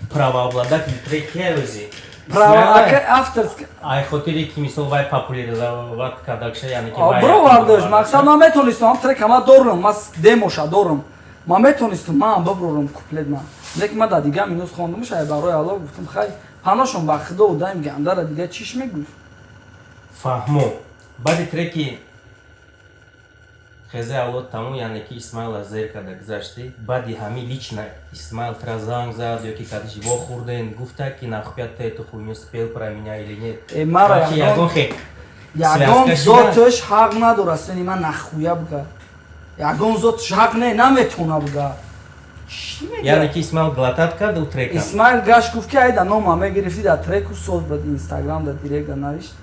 правообладатель трек кия ози? Авторский. Ай хотире ки мисол вай популяризовать кардакша, яъне ки бировардаш. Мақсад, ман метонистам трека, ма дорам, ма демоша дорам, ман метонистам ман биброрам куплет ма, лекин ман дар дига минус хондумш. Ай барои Алло гуфтам, хай, паношон ба худо, удаим гандара, дига чиш мегӯй? Фаҳмо. Баъди треки хезе алло тамом, яъне ки Исмаила зер карда гузаштӣ, баъди ҳами лично Исмаил тра занг зад ё ки кадиш вохӯрден, гуфта, ки нахуя ты эту хуйню спел про меня или нет? Мара ягон хе ягон зоташ ҳақ надорад сени ман нахуя буга. Ягон зоташ ҳақ не, наметона буга. Яъне ки Исмаил глотать кард у трека? Исмаил гашт, гуфт, ки айда нома мегирифтӣ дар треку, соз бад, Инстаграм да директ да навишт.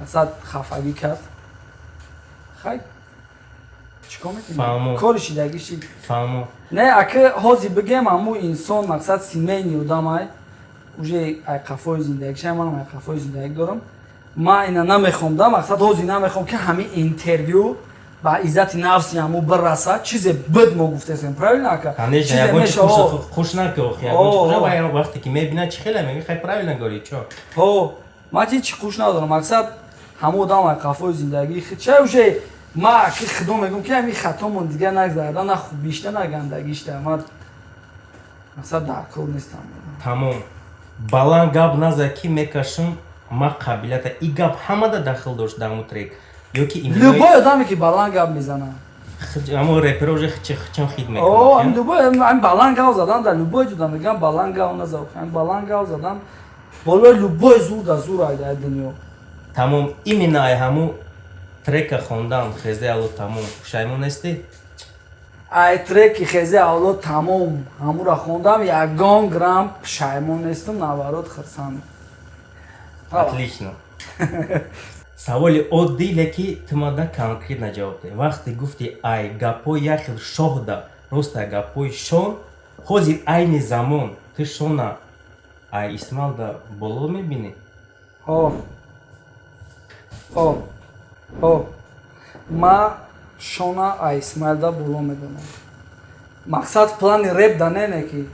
Асад хафагӣ кард. Хай, чикор мекунӣ, кори шидагӣ шид. Фаҳмо. Не, ака, ҳозир бигем, ҳаму инсон, мақсад, семейный одамай, уже ай қафои зиндагиша, манам ай қафои зиндагӣ дорам. Ман ина намехом да, мақсад, ҳозир намехом, ки ҳамин интервю ба иззати нафси ҳаму бираса. Чизе бид мо гуфтесем, правильно, ака? Хуш накӯ, вақте ки мебинад, чи хеле меги, хай, правильно говори, чо. Ҳо, ман чи хуш надорам. Мақсад, ҳаму одам ай қафои зиндагии ча уже. Ма ки худо мегӯм, ки ҳами хатомон дигар нагзарда, на хубишта, на гандагишта. Ма, мақсад, дар кор нестам. Тамом. Баланд гап наза, ки мекашам ма қабилията. И гап ҳамада дахл дошт дар ҳамун трек ё ки именно Любой одаме, ки баланд гап мезанад. Ҳамон реперо уже хичам хит О, мекунад. Любой ам баланд гап задан, дар любой ҷуда мегам, баланд гап наза, ам баланд гап задан болои любой зур да зур ай дар дунё. Тамом, именно ай ҳамун трека хондан «Хезаи авлод тамом» пушаймон нестӣ? Ай треки «Хези авлод тамом» ҳамура хондам, ягон грамм пушаймон нестам, наоборот, хурсанд. Отлично. Саволи оддӣ, леки тумада конкретно ҷавоб деҳ. Вақте гуфти, ай гапҳои як хел шоҳда, роста гапҳои шон, ҳозир айни замон ту шона ай Исмаилда боло мебинӣ? Ҳо, ма шона ай Исмаилда боло медонам. Мақсад, плани реп да не, ки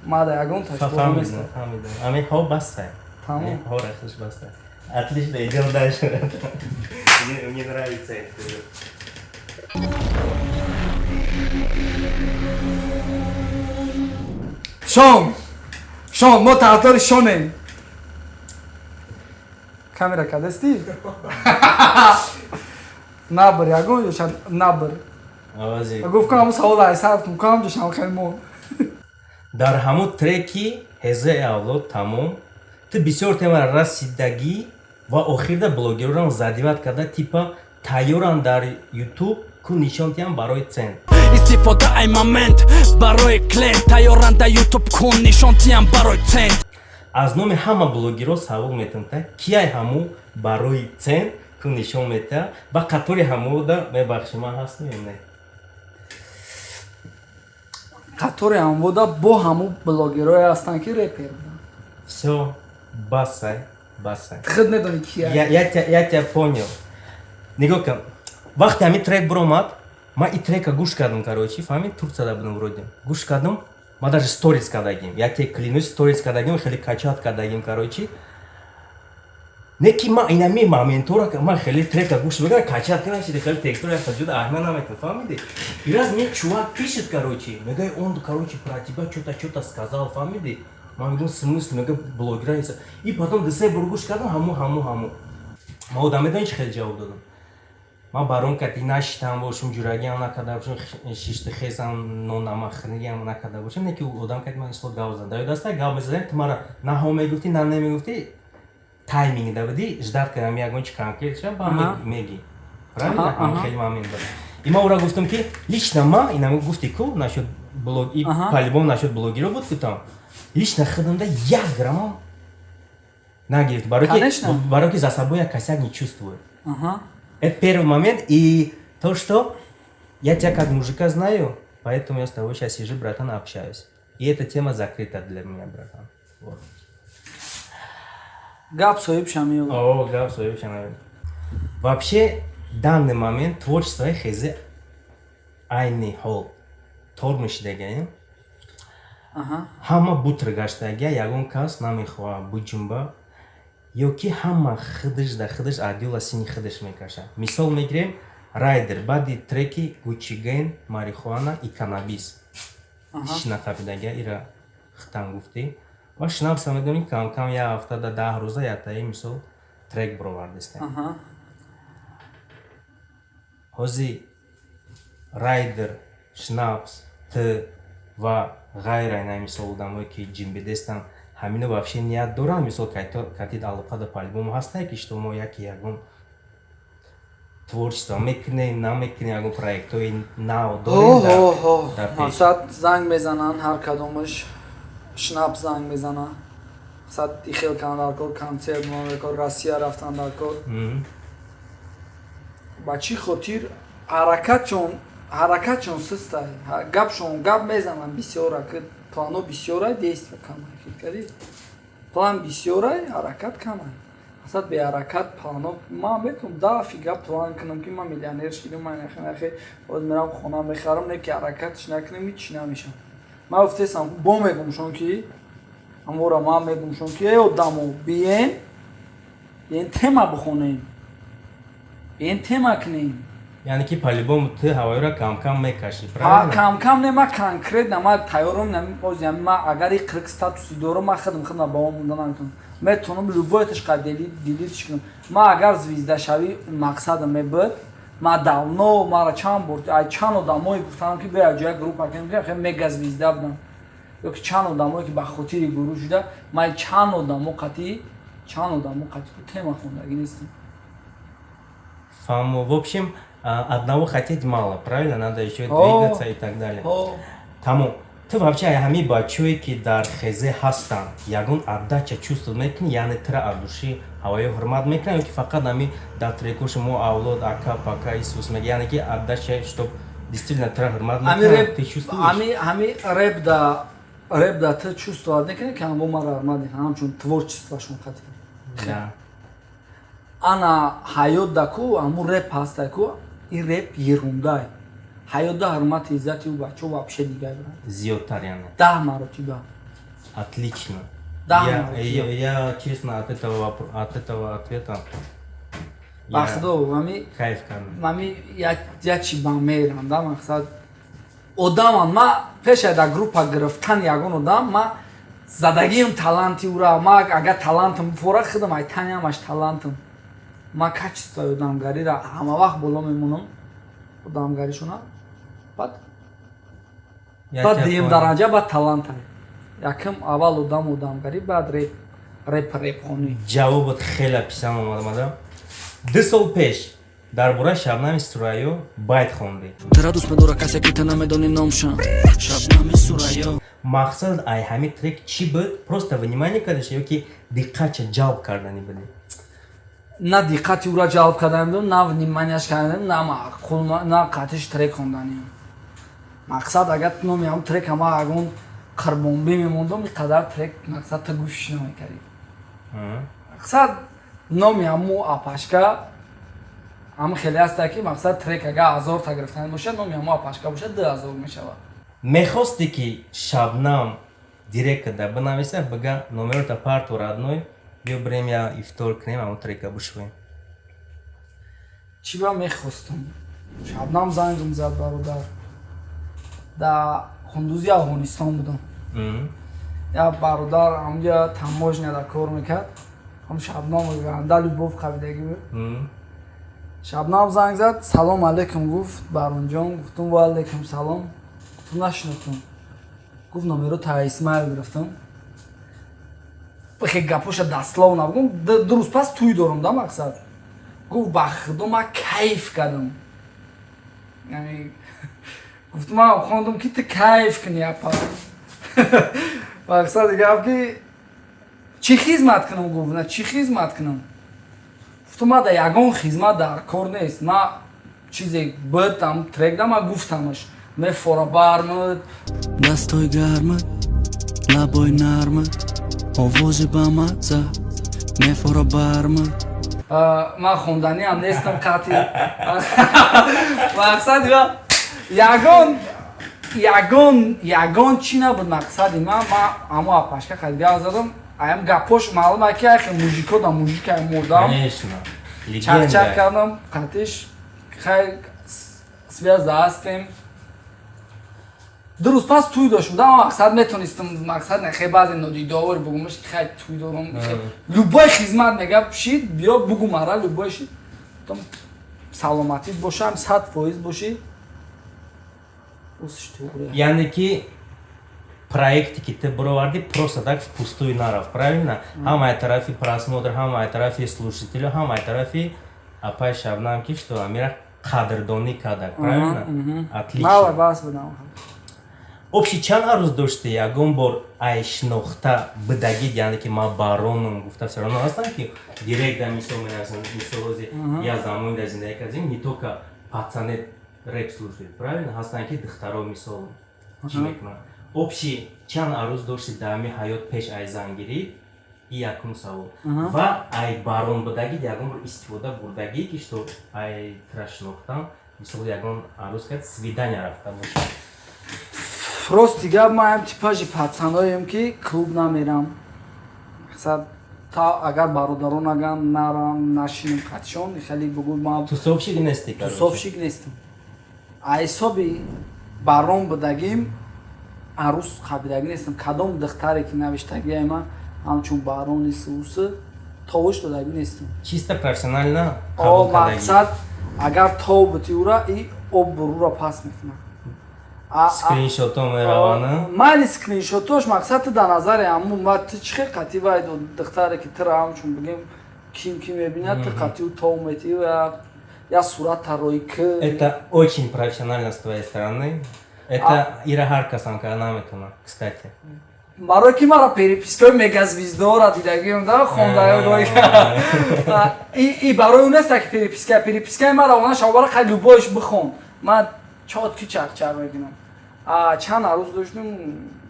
ма да ягон таш боло Фаҳмидам. нестам. Фаҳмидам, ами ҳо, бастай. Тамом. Ҳо, рахташ бастай. Отлично, идем дальше. Мне нравится это. Шон, шон, мо тарафдори шонем. Камера кадести набр, ягон ҷоша набр. Овози. Гуфт кунам, савол ай сартум кунам, ҷошам хел мо. Дар ҳамун треки «Ҳезаи авлод тамом» ту бисёр темара расидагӣ ва охирда блогерорам задевать карда, типа тайёран дар Ютуб ку нишон диҳам барои цент. Истифода ай момент барои клиент, тайёран да Ютуб кун нишон тиям барои цент. Аз номи ҳама блогерро савол метам, та кияй ҳаму барои цент ку нишон метиҳа ва қатори ҳамуда, мебахши, ман ҳастам ё не? Қатори ҳамвода бо ҳаму блогерое ҳастанд, ки репер буданд. Всё, басай, басай. Худ медонӣ кия. Я тебя понял. Нигоҳ кун, вақте ҳамин трек биромад, ман и трека гӯш кардам, короче, фаҳмид, Турцияда будам вроде, гӯш кардам, ман даже сторис кардагим, я тебе клянусь, сторис кардагим, хеле качать кардагим, короче. Не ки ман инами моментора, ман хеле трека гӯш мекардам, качать кардам, хеле текстура ҷуда аҳамият наметам, фаҳмиди? И раз мне чувак пишет, короче, мегӯяд, он, короче, про тебя чё-то, чё-то сказал, фаҳмиди? Ман мегӯям: смысл? Мегӯяд, блогера. И потом ду се бор гӯш кардам, ҳаму. Ман одам медонӣ чӣ хеле ҷавоб додам? Ман барон кати нашитам бошум, ҷурагиам накарда бошум, шишти хесам, нонамахриам накарда бошам, не ки одам кати ман исло гап задам. Дар ёд аста, гап мезадем, ту мара на ҳо мегуфтӣ, на немегуфтӣ, тайминг да будӣ, ждать кардам ягон чи конкрет ша, ба меги. Правильно? Аҳа. Хеле момент буд. И ман ӯра гуфтам, ки лично ман инам гуфти ку насчет блог и по-любому насчет блогеро буд, гуфтам. Лично худамда як граммам нагирифт. Барои ки Конечно. барои ки за собой я косяк не чувствую. Это первый момент. И то, что я тебя как мужика знаю, поэтому я с тобой сейчас сижу, братан, общаюсь. И эта тема закрыта для меня, братан. Вот. Гап соҳиб шамиёв. О, гап соҳиб шамиёв. Вообще, данный момент творчество хезе айни ҳол тор мешидагиам. Ҳама бутр гаштагия, ягон кас намехоҳад буҷумба ё ки ҳама худаш да худаш адёла сини худаш мекашад. Мисол мегирем, Райдер баъди треки «Гуччи Гэнг», «Марихуана и каннабис» шинақабидагия, ира хитам гуфтӣ ва шинапса медонӣ, камкам як ҳафта да 10 рӯза яктаи мисол трек бировардистем. Ҳозир Райдер, Шнапс, т ва ғайра, ина мисол одамое ки ҷимбидестанд, ҳамино вообще ният доранд, мисол катид алоқа да по-любому ҳастае, ки что мо яки ягон творчество мекунем, намекунем, ягон проектҳои нав дорем дар пеш? Мақсад, занг мезананд ҳар кадомаш. Шнап занг мезана, мақсад, ихел кан дар кор, концерт дар кор, Россия рафтан дар кор. Ба чӣ хотир ҳаракатшон сустай, гапшон гап мезананд бисёра, ки плано бисёрай, действия камай. Фикр кардӣ, план бисёрай, ҳаракат камай. Мақсад, беҳаракат плано ман метавонам дафига план кунам, ки ман миллионер шидам, ман нахе боз мерам хона мехарам, не ки ҳаракатш накунам, ҳичи намешам. Ман гуфтесам, бо мегумшон, ки амора ман мегумшон, ки эй одамо, биен, биен, тема бихонем, биен, тема кунем. Яъне ки по-любому ту ҳавоиро камкам мекашӣ, правильно? Камкам не, ма конкретно ма тайёрам. Ма агар и қирқ статуси дорам, ма худам ба он монда наметавонам. Метавонам любой ташқа делить кунам. Ма агар звезда шавӣ мақсадам мебуд, ма давно, мара чанд бор ай чанд одамое гуфтам, ки бия ҷоя группа кунем, хеле мега звезда будам, ё ки чанд одамое, ки ба хотири гурӯҳ шуда, ма чанд одамо қатӣ тема хондагӣ нестам. Фаҳмо. В общем, одного хотеть мало, правильно? Надо еще двигаться и так далее. Тамом. Ту вообще ҳамин бачаҳое, ки дар хезе ҳастанд, ягон отдача чувствовать мекунӣ? Яъне тира аз души ҳавоё ҳурмат мекунад ё ки фақат ҳами дар трекош мо авлод, ака, пака, исус мега? Яъне ки отдача, чтоб действительно тира ҳурмат мекунад, ты чувствуешь? Ҳами реп да ту чувствовать мекунӣ, ки ҳамво мара ҳурмат мекунад, ҳамчун творчествошон хати. Ана ҳаёт да ку ҳамун реп ҳаста ку, ин реп ерундай. Ҳаётда ҳурмати, иззати ӯ бачаҳо вообще дигар. Зиёдтар яъне. 10 маротиба. Отлично. 10 Я, честно, от этого ответа Ба худо, ами кайф кардам. Ами я чи ба мерам да, мақсад, одаман ма пеша да группа гирифтан ягон одам, ма задагиам таланти ура. Ма агар талантам фора худам ай таниамаш талантам, ма качествои одамгарира ҳама вақт боло мемонам, одамгаришона баъд дуюм дараҷа, баъд таланта. Якм аввал одам, одамгарӣ, баъд реп, репхонӣ. Ҷавобот хеле писанд омадамада. 2 сол пеш дар бораи Шабнами Сурайё байт хондӣ. Тара дӯст медора касе, ки ту намедонӣ номшам, Шабнами Сурайё. Мақсад ай ҳамин трек чӣ буд? Просто внимание кардаш ё ки диққатша ҷалб кардани будӣ? На диққати ӯра ҷалб карданем будам, на вниманияш карданем, на маъқул, на қатиш трек хонданием. Мақсад, агар номи ҳам трек ама ягон қурбонбӣ мемондам, ин қадар трек, мақсад, ту гӯшиш намекардӣ. Мақсад, номи ҳаму апашка ҳам хеле ҳаста, ки мақсад, трек агар 1000-та гирифтани бошад, номи ҳаму апашка бошад, 2000 мешавад. Мехосте, ки Шабнам директда бинависа, бига: «Номерота парту, родной, биё бирем, я ифтор кунем, ҳамун трека бишӯем»? Чӣ ба мехостум? Шабнам зангм зад, бародар. Дар Хундузи Афғонистон будам. Як бародар ҳамҷа таможняда кор мекард, ҳам Шабнам анда любовь қабидагӣ буд. Шабнам занг зад: «Салом алейкум», гуфт, «баронҷон». Гуфтум: «Ва алейкум салом». Гуфтум: «Нашинохтум». Гуфт: «Номеро та Исмаил гирифтам». Хе, гапоша дословно бигум, 2 рӯз пас тӯй дорам да. Мақсад, гуфт: «Ба худо, ман кайф кардам». Яъне гуфт: «Ман хондум, ки ту кайф кунӣ, апа». Мақсади гап, ки чӣ хизмат кунам, гуфт, на чӣ хизмат кунам. Гуфтум: «Ма да ягон хизмат дар кор нест». Ма чизе буд, ам трек да, ма гуфтамаш: мефора бармуд. Дастҳои гармат, лабои нармат, овози бамаза мефора бармат. Ман хонданиам нестам қатъи. Мақсади ягон чӣ набуд. Мақсади ман амо апашка қадгав задам. Аям гапош маълум, ки айхе мужико да мужика мурдам. Конечно. Чақчақ кардам қатиш. Хай, связь да ҳастем. 2 рӯз пас тӯй доштум да. Мақсад, метонистам, мақсад, хе, баъзе нодидовар бугумаш, ки хай, тӯй дорам, любой хизмат мега шид, биё бугу мара, любой шид. Саломатит бошам, 100% бошӣ. Яъне ки проекте, ки ты бировардӣ, просто так впустую нарафт, правильно? Ҳам ай тарафи просмотр, ҳам ай тарафи слушателю, ҳам ай тарафи апай Шабнам, ки что амира қадрдонӣ карда, правильно? Отлично. Бас будам. Общий чанд арӯз дошти? Ягон бор ай шинохта бидагид, яъне ки ман баронам гуфта, все равно ҳастам, ки директ мисол менависам, мисол, рози я замони дар зиндагӣ кардем, не только пацаны реп слушают, правильно? Ҳастанд, ки духтаро, мисол, чӣ мекунанд. Общий чанд арӯз дошти дар ҳами ҳаёт пеш ай зангирӣ? И якум савол. Ва ай барон будагид, ягон бор истифода бурдагӣ, ки что ай тра шинохтам, мисол, ягон арӯз кард, свидания рафта бошад? Рости гап, ман ам типажи пацаноем, ки клуб намерам. Мақсад, Та агар бародарон аган нарам, нашинем қатишон, хеле бугӯ ма. Тусовщик нести, короче. Тусовщик нестам. А ҳисоби барон будагим, арӯс қабидагӣ нестам. Кадом духтаре ки навиштагиай, ма ҳамчун барони суусы товуш додагӣ нестам. Чисто профессионально О. қабул кардагӣ. Мақсад, агар тов бути, ура и об бурура пас мекунад. Скриншото меравана. Майли, скриншотош, мақсад, ту дар назари ҳамун ма ту чӣ хел қатӣ вай духтаре ки тура ҳамчун бигем, ким ки мебинад, ту қатӣ ӯ тов метӣ я сурат тарроҳӣ к. Это очень профессионально с твоей стороны. Это ира ҳар касам кара наметона, кстати. Барои ки мара перепискаи мегазвездора дидагиам да хондаё и барои он неста ки перепискаи мара она шавбара қай любойш бихон, ман чётко чақчақ мекунам. А чанд арӯз доштум,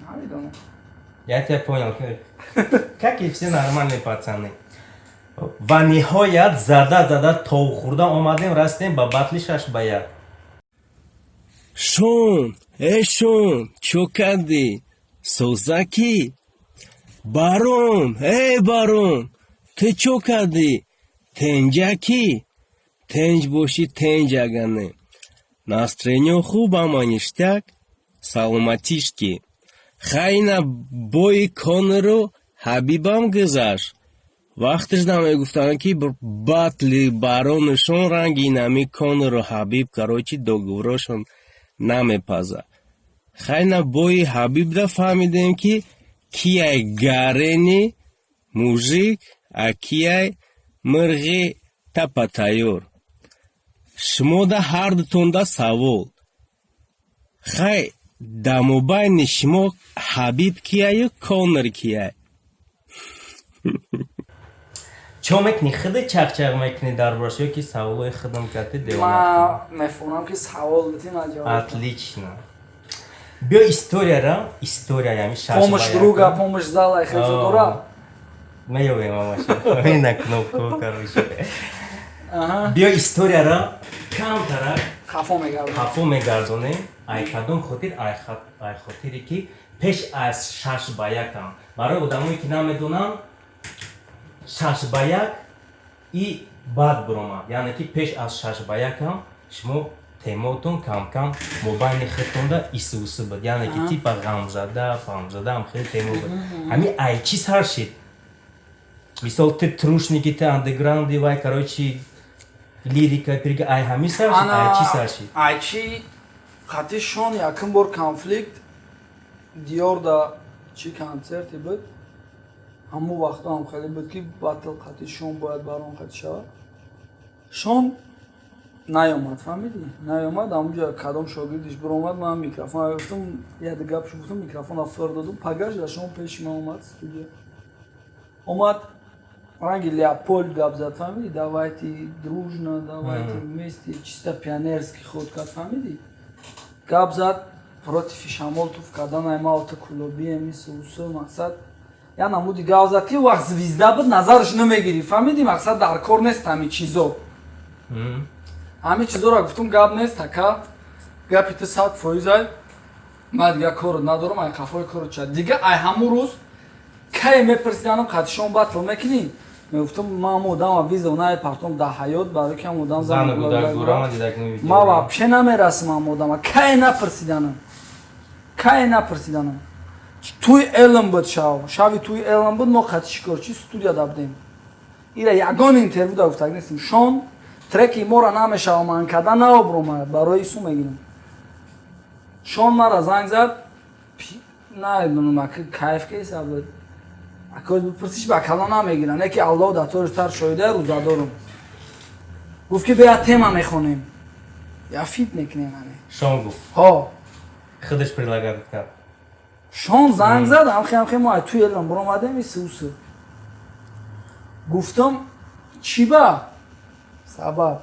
намедонам. Я тебя понял. Как и все нормальные пацаны. Ва ниҳоят зада зада тов хӯрда омадем, расидем ба батли 6 ба 1. Шон, э Шон, чо кардӣ? Созакӣ? Барон, э барон, ту чо кардӣ? Тенҷакӣ? Тенҷ бошӣ, тенҷ агане. Настроение хуб, ама ништяк, саломатишки. Хайна бои Конору Ҳабибам гузашт. Вақташ намегуфтанд, ки батли баронашон ранги нами Конору Ҳабиб, короче, договорошон намепазад. Хайна бои Ҳабибда фаҳмидем, ки кияй гарени мужик, а кияй мирғи тапа тайёр. Шумода ҳардутонда савол. Хай, дар мобайни шумо Ҳабиб кияю Конор кияй? Чо мекунӣ? Худи чақчақ мекунӣ дар бораш ё ки саволои худам кардӣ девона? Ма мефаҳмам, ки савол дидӣ, ман ҷавоб додам. Отлично. Биё историяра, история ями шаш Помощь ба друга, якум. помощь зала хелзо дора. Меёбем ҳамаша. На кнопку, короче. Биё историяра камтарак Хафо мегардам. Хафо мегардонем. Ай кадом хотир? Ай хотире ки пеш аз 6 ба 1-ам. Барои одамое ки намедонанд, 6 ба 1 и баъд биромад. Яъне ки пеш аз 6 ба 1-ам шумо темотон камкам мобайни худтонда исуси буд. Яъне ки типа ғамзада, фамзада ҳам хеле темо буд. Ҳами ай чӣ сар шид? Мисол, ты трушники, ты андеграунди, вай, короче, лирика, пирика, ай ҳами сар шид, ай чӣ сар шид? Ай чи қати Шон якум бор конфликт Диёрда чӣ концерте буд, ҳамон вақто ҳам хеле буд, ки батл қати Шон бояд барон қати шавад. Шон наёмад, фаҳмидӣ, наёмад. Ҳамунҷо кадом шогирдиш биромад, ман микрофон гуфтам, як гапшо гуфтам, микрофонро фир додум. Пагаш да Шон пеши ман омад, студия омад, ранги Леопольд гап зад, фаҳмидӣ, давайте дружно, давайте вместе, чисто пионерский ход кард, фаҳмидӣ, гап зад против шамол туф кардан, ай ма ота кулобием, исусу, мақсад, я намуди гап зад, ки вақт звезда буд, назараш намегирӣ, фаҳмидӣ, мақсад, дар кор нест ҳамин чизо. Ҳамин чизоро гуфтум, гап нест, ака, гапи ту 100%-ай, ман дига корот надорам, ай қафои корот ча дига. Ай ҳамун рӯз кае мепурсиданам, қатишон батл мекунӣ, мегуфтам, ман ҳамун одама виза наепартом дар ҳаёт, барои ки ҳамун одам Зану гудак дорама, дидак. Ма вообще намерасам ҳамун одама. Кае напурсиданам, кае напурсиданам. Туи элм буд, шав шави туи элм буд, мо қати шикорчи студияда будем. Ира ягон интервю да гуфтаг нестем. Шон треки мора намешава ман карда наобромад, барои ису мегирам. Шон мара занг зад, намедонам, ака, кайф кеса буд, ака, бипурсиш, ба кала намегирам, не ки Аллоҳ дар тори сар шоҳида, рӯзадорум. Гуфт, ки бия, тема мехонем, я фит мекунем ане. Шон гуфт? Ҳо. Худаш предлагать кард? Шон занг зад, ҳамхе ҳамхе мо ай туи элам биромадем, исусы. Гуфтам, чӣ ба сабаб?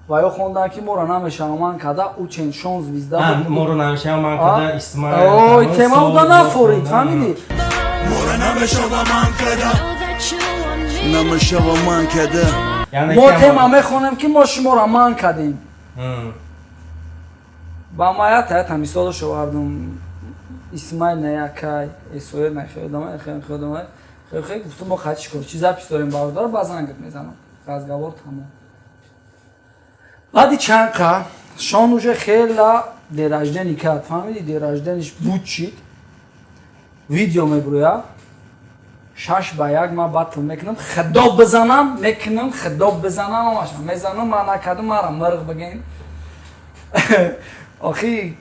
Ва ё хондан, ки моро намешава ман када, учен Шон звезда. Моро намешава ман када, Исмаил. Ой, тема уда нафорид, фаҳмидӣ. Моро намешава ман када, намешава ман када. Мо тема мехонем, ки мо шуморо ман кардем. Ба ма ята мисолаш овардум: Исмаил на якай, Эсоел на хеодамай, хеодамай. Хе, гуфтам, мо қати кор чи запись дорем, бародар, ба зангат мезанам. Разговор тамом. Баъди чанд қа Шон уже хела день рождения кард, фаҳмиди, день рождения ш буд, шид, видео мебурӯя, 6 ба 1 ман батл мекунам, худо бизанам мекунам, худо бизанам ҳамаша мезанам, ман накардам, мара мирғ бигем охи.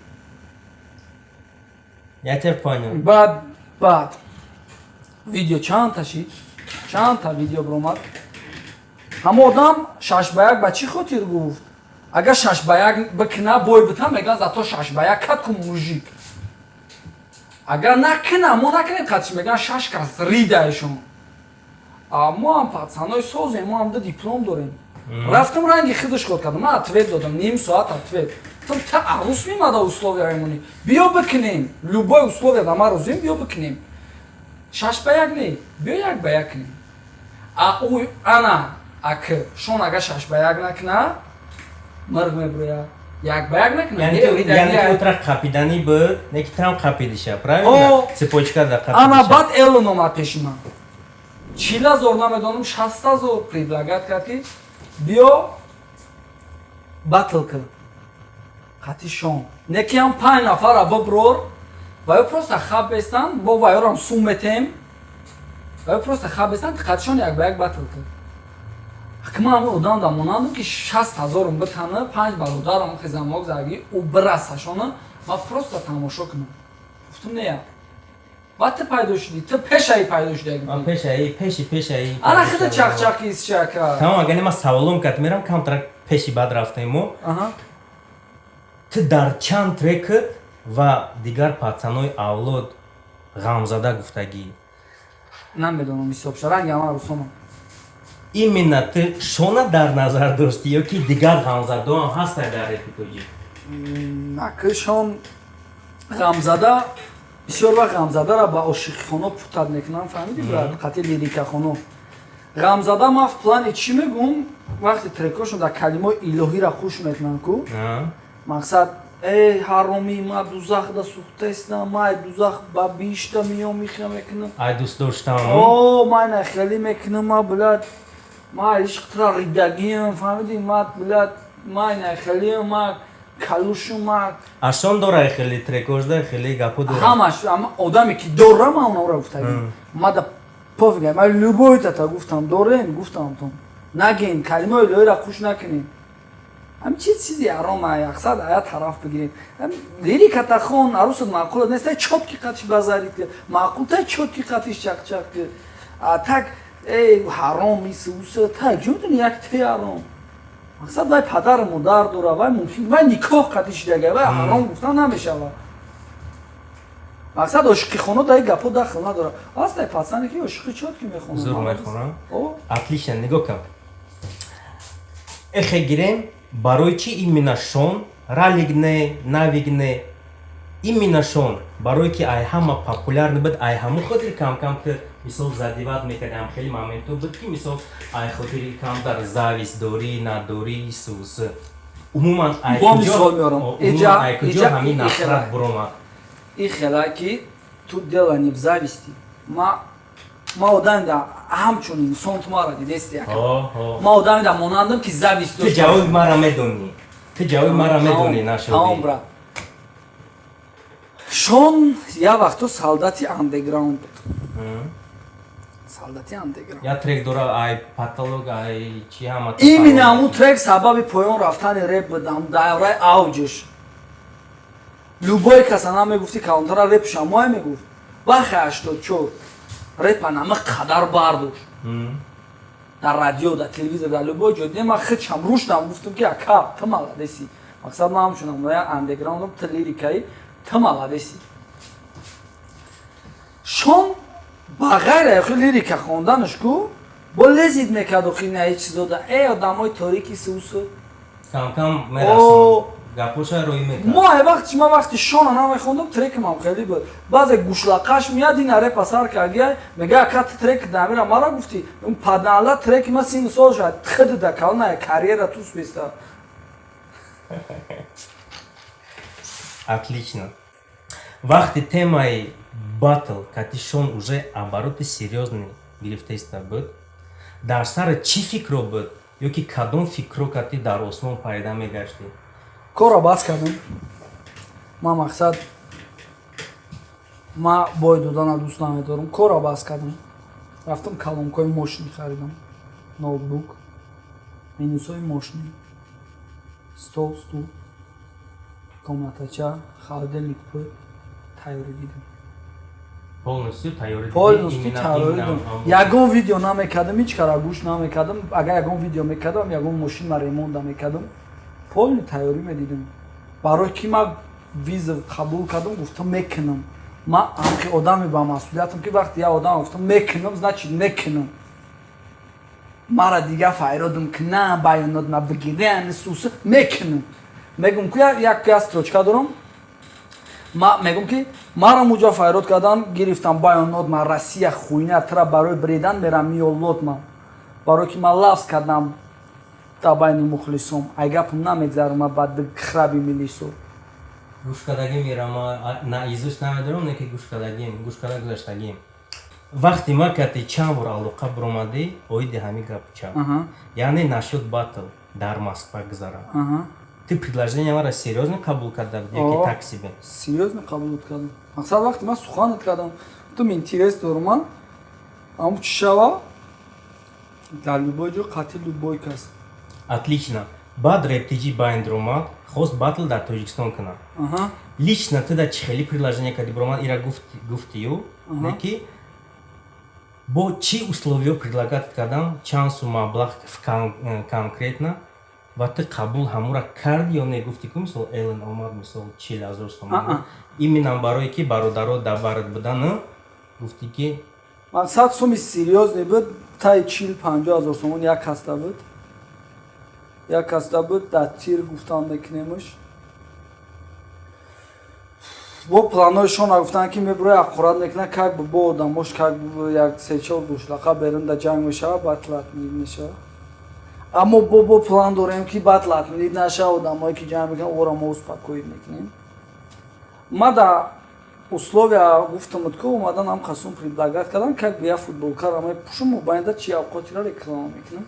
Я тебя понял. Баъд видео чандта шид, чандта видео биромад. Ҳама одам 6 ба 1 ба чӣ хотир гуфт? Агар 6 ба 1 бикуна, бой бита, мегӯянд, зато 6 ба 1 кад ку мужик. Агар накуна, мо накунем қатиш, мегӯянд, шаш кас ридаешон. Мо ҳам пацанои созем, мо ҳам ду диплом дорем. Рафтам, ранги худаш ход кардам, ман ответ додам, ним соат ответ. Гуфтам, та арӯс мемада, условия мемонӣ, биё бикунем, любой условия да ман розием, биё бикунем, 6 ба 1 не, биё 1 ба 1 кунем. А ӯ ана ак Шон агар 6 ба 1 накуна, мирғ мебурӯяд, 1 ба 1 накуна. Яъне ки утра қапиданӣ буд, не ки там қапидиша, правильно, цепочка да қапидиша. Ана, баъд Элон омад пеши ман, 40 000, намедонам, 60 000 предлагать кард, ки биё батл кун қати Шон, не ки ҳам панҷ нафара биброр ва ё просто хаб бестан, бо ваёрам сум метем, ва ё просто хаб бестан, қати Шон 1 ба 1 батл кун. Ҳакма ҳамин одам да монандам, ки 60 000-ум битана, панҷ бародарам хизамок заги ӯ бирасашона, ман просто тамошо кунам. Гуфтам, нея. Баъд ту пайдо шудӣ, ту пешаи пайдо шудӣ. Ман пешаи, пеши пешаи. Ана хида чақчақи исчака. Тамом, агар ман саволом кард, мерам камтар пеши, баъд рафтем мо. Ту дар чанд трекат ва дигар пацанои авлод ғамзада гуфтагӣ? Намедонам, ҳисобша, ранги ама русонам. Именно ту Шона дар назар доштӣ ё ки дигар ғамзадоам ҳастанд дар репи тоҷик? Наки Шон ғамзада, бисёр вақт ғамзадаро ба ошиқихоно путать мекунам, фаҳмидӣ, брат, қати лирикахоно. Ғамзада ман в плане чӣ мегӯм, вақте трекошон дар калимаи илоҳиро хуш мекунам ку, мақсад, эй ҳаромӣ, ма дузахда сӯхтаистам, ма ай дузах ба бишта миём, иха мекунам. Ай дӯст доштам. О, ма ина хеле мекунам, ма, блядь, ма ишқтра ридагиам, фаҳмидӣ, ма, блядь, ма ина хелеам, ма калушу, ма. Ашон дора хеле трекошда хеле гапо дора. Ҳамаш одаме ки дора, ма онора гуфтагӣ, ма да пофиг, ма любой тата гуфтам, дорен, гуфтам, тон нагин, калимаи илоҳиро хуш накунем, ҳамин чиз чизи ҳаром, яқсад ая тараф бигирем. Лириката хон, арусат маъқул нест, чётки қатиш базарит, маъқулта, чётки қатиш чақчақ, а так эй ҳаром исуса так ҷо медони, як те ҳаром. Мақсад, вай падару модар дора, вай мумкин вай никоҳ қатиш шидага, вай ҳаром гуфтан намешавад. Мақсад, ошиқихоно дар гапо дахл надора. Ҳастай пацане ки ошиқи чётки мехонад. Зур мехонам, отлично. Нигоҳ кун, эхе гирем, барои чӣ именно Шон, Ралик не, Навик не, именно Шон? Барое ки ай ҳама популярный буд, ай ҳамун хотир камкам ки мисол задевать мекардам, хеле моменто буд, ки мисол ай хотири камтар зависть дорӣ, надорӣ, сус, умуман ай куҷо ҳамин нафрат буромад? И хела ки тут дело не в зависти. Ма одами да ҳамчун инсон, ту мара дидести, яка ма одами да монандам, ки зависть. Ту ҷавоби мара медонӣ, ту ҷавоби мара медонӣ. Нашудӣ. Тамом, брат. Шон як вақто солдати андеграунд буд, солдати андеграунд. Як трек дора, ай потолок, ай чи, ҳама. Именно ҳамун трек сабаби поён рафтани реп буд. Давраи авҷш любой каса намегуфти калонтара реп шамое мегуфт. Бахе 84 репа нама қадар бардошт дар радио, дар телевизор, дар любой ҷой. Дидем, ман худшам рушдам, гуфтам, ки ака, ту молодец ӣ. Мақсад, ман ҳамчунам ноя андеграундам, ту лирикаи, ту молодец ӣ. Шон ба ғайр охи лирика хонданаш ку бо лезить мекард охи на ҳеҷ чизода, э одамои торики сусу. Камкам мерасонад, гапоша рӯй мекард. Мо ай вақти ма вақти Шона намехондам, трекам хеле буд. Баъзе гӯшлақаш меяд, ина репа сар кардия, мега, ака, ту трек дамира мара гуфтӣ, паданла треки ма сину сол шад, хид да кална карьера тус беста. Отлично. Вақти темаи батл кати Шон уже обороти серьёзный гирифтаиста буд, дар сари чӣ фикро буд ё ки кадом фикро кати дар осмон пайда мегаштӣ? Корро бас кардам. Ман, мақсад, ма бой додана дӯст намедорам. Корро бас кардам, рафтам, колонкаҳои мошини харидам, ноутбук, минусҳои мошини, стол, стул, комнатача, холодильник, пӯ тайёрӣ дидам. Полностью тайёрӣ? Полностью тайёрӣ дидам. Ягон видео намекардам, ҳеҷ кара гӯш намекардам. Агар ягон видео мекардам, ягон мошин ма ремонта мекардам. Полный тайёрӣ медидам, барои ки ма вызов қабул кардам, гуфтам, мекунам. Ма ҳамхи одаме ба масъулиятам, ки вақте як одам гуфтам, мекунам, значит, мекунам. Мара дига файродам ки на баёнот ма бигирам, суса мекунам. Мегум ку, як строчка дорам. Ма мегум, ки мара муҷа файрод кардан гирифтам, баёнот ма Россия хуйня тра барои бредан мерам миёлот ма, барое ки ман лафз кардам дар байни мухлисом, ай гапам намегзарам, ма ба храби милисо. Гӯшкардагим мерама, наизусть намедорам, не ки гӯшкардагим, гӯшкарда гузаштагим. Вақти ма кати чанд бор алоқа биромадӣ оиди ҳамин гапу чап, яъне насчёт батл дар Москва гузарам, ты предложение мара серьёзно қабул карда буд ё ки так себе? Серьёзно қабул кардам. Мақсад, вақти ман суханат кардам, гуфтам, интерес дорам, ман ҳамун чӣ шава, дар любой ҷо, қатъи любой кас. Отлично. Баъд Рептиҷи байнд омад, хост батл дар Тоҷикистон кунад. Лично ту да чӣ хели предложение кардӣ, биромад, ира гуфтию, не ки бо чӣ условиё предлагать кардам, чанд сум маблағ конкретно, ва ту қабул ҳамура карди ё не? Гуфти ку, мисол, Элен омад, мисол, 40 000 сомон, именно барое ки бародаро дар барат будан, гуфтӣ ки Мақсад, суми серьёзный буд, таи 40-50 ҳазор сомон як каста буд, як каста буд. Дар тир гуфтан мекунемш, бо планҳои гуфтанд, ки мебурои, аққурат мекунад, как бы бо одамош, как як сечор гӯшлақа берун да ҷанг мешавад, батл отменить мешавад. Аммо бо план дорем, ки батл отменить нашава. Одамое ки ҷанг мекунанд, ора мо успокоить мекунем. Ма да условия гуфтамуд, ки омадан ҳам қасум предлагать кардан, как бы я футболкара мепӯшам, мобайнда чи авқотира реклама мекунам.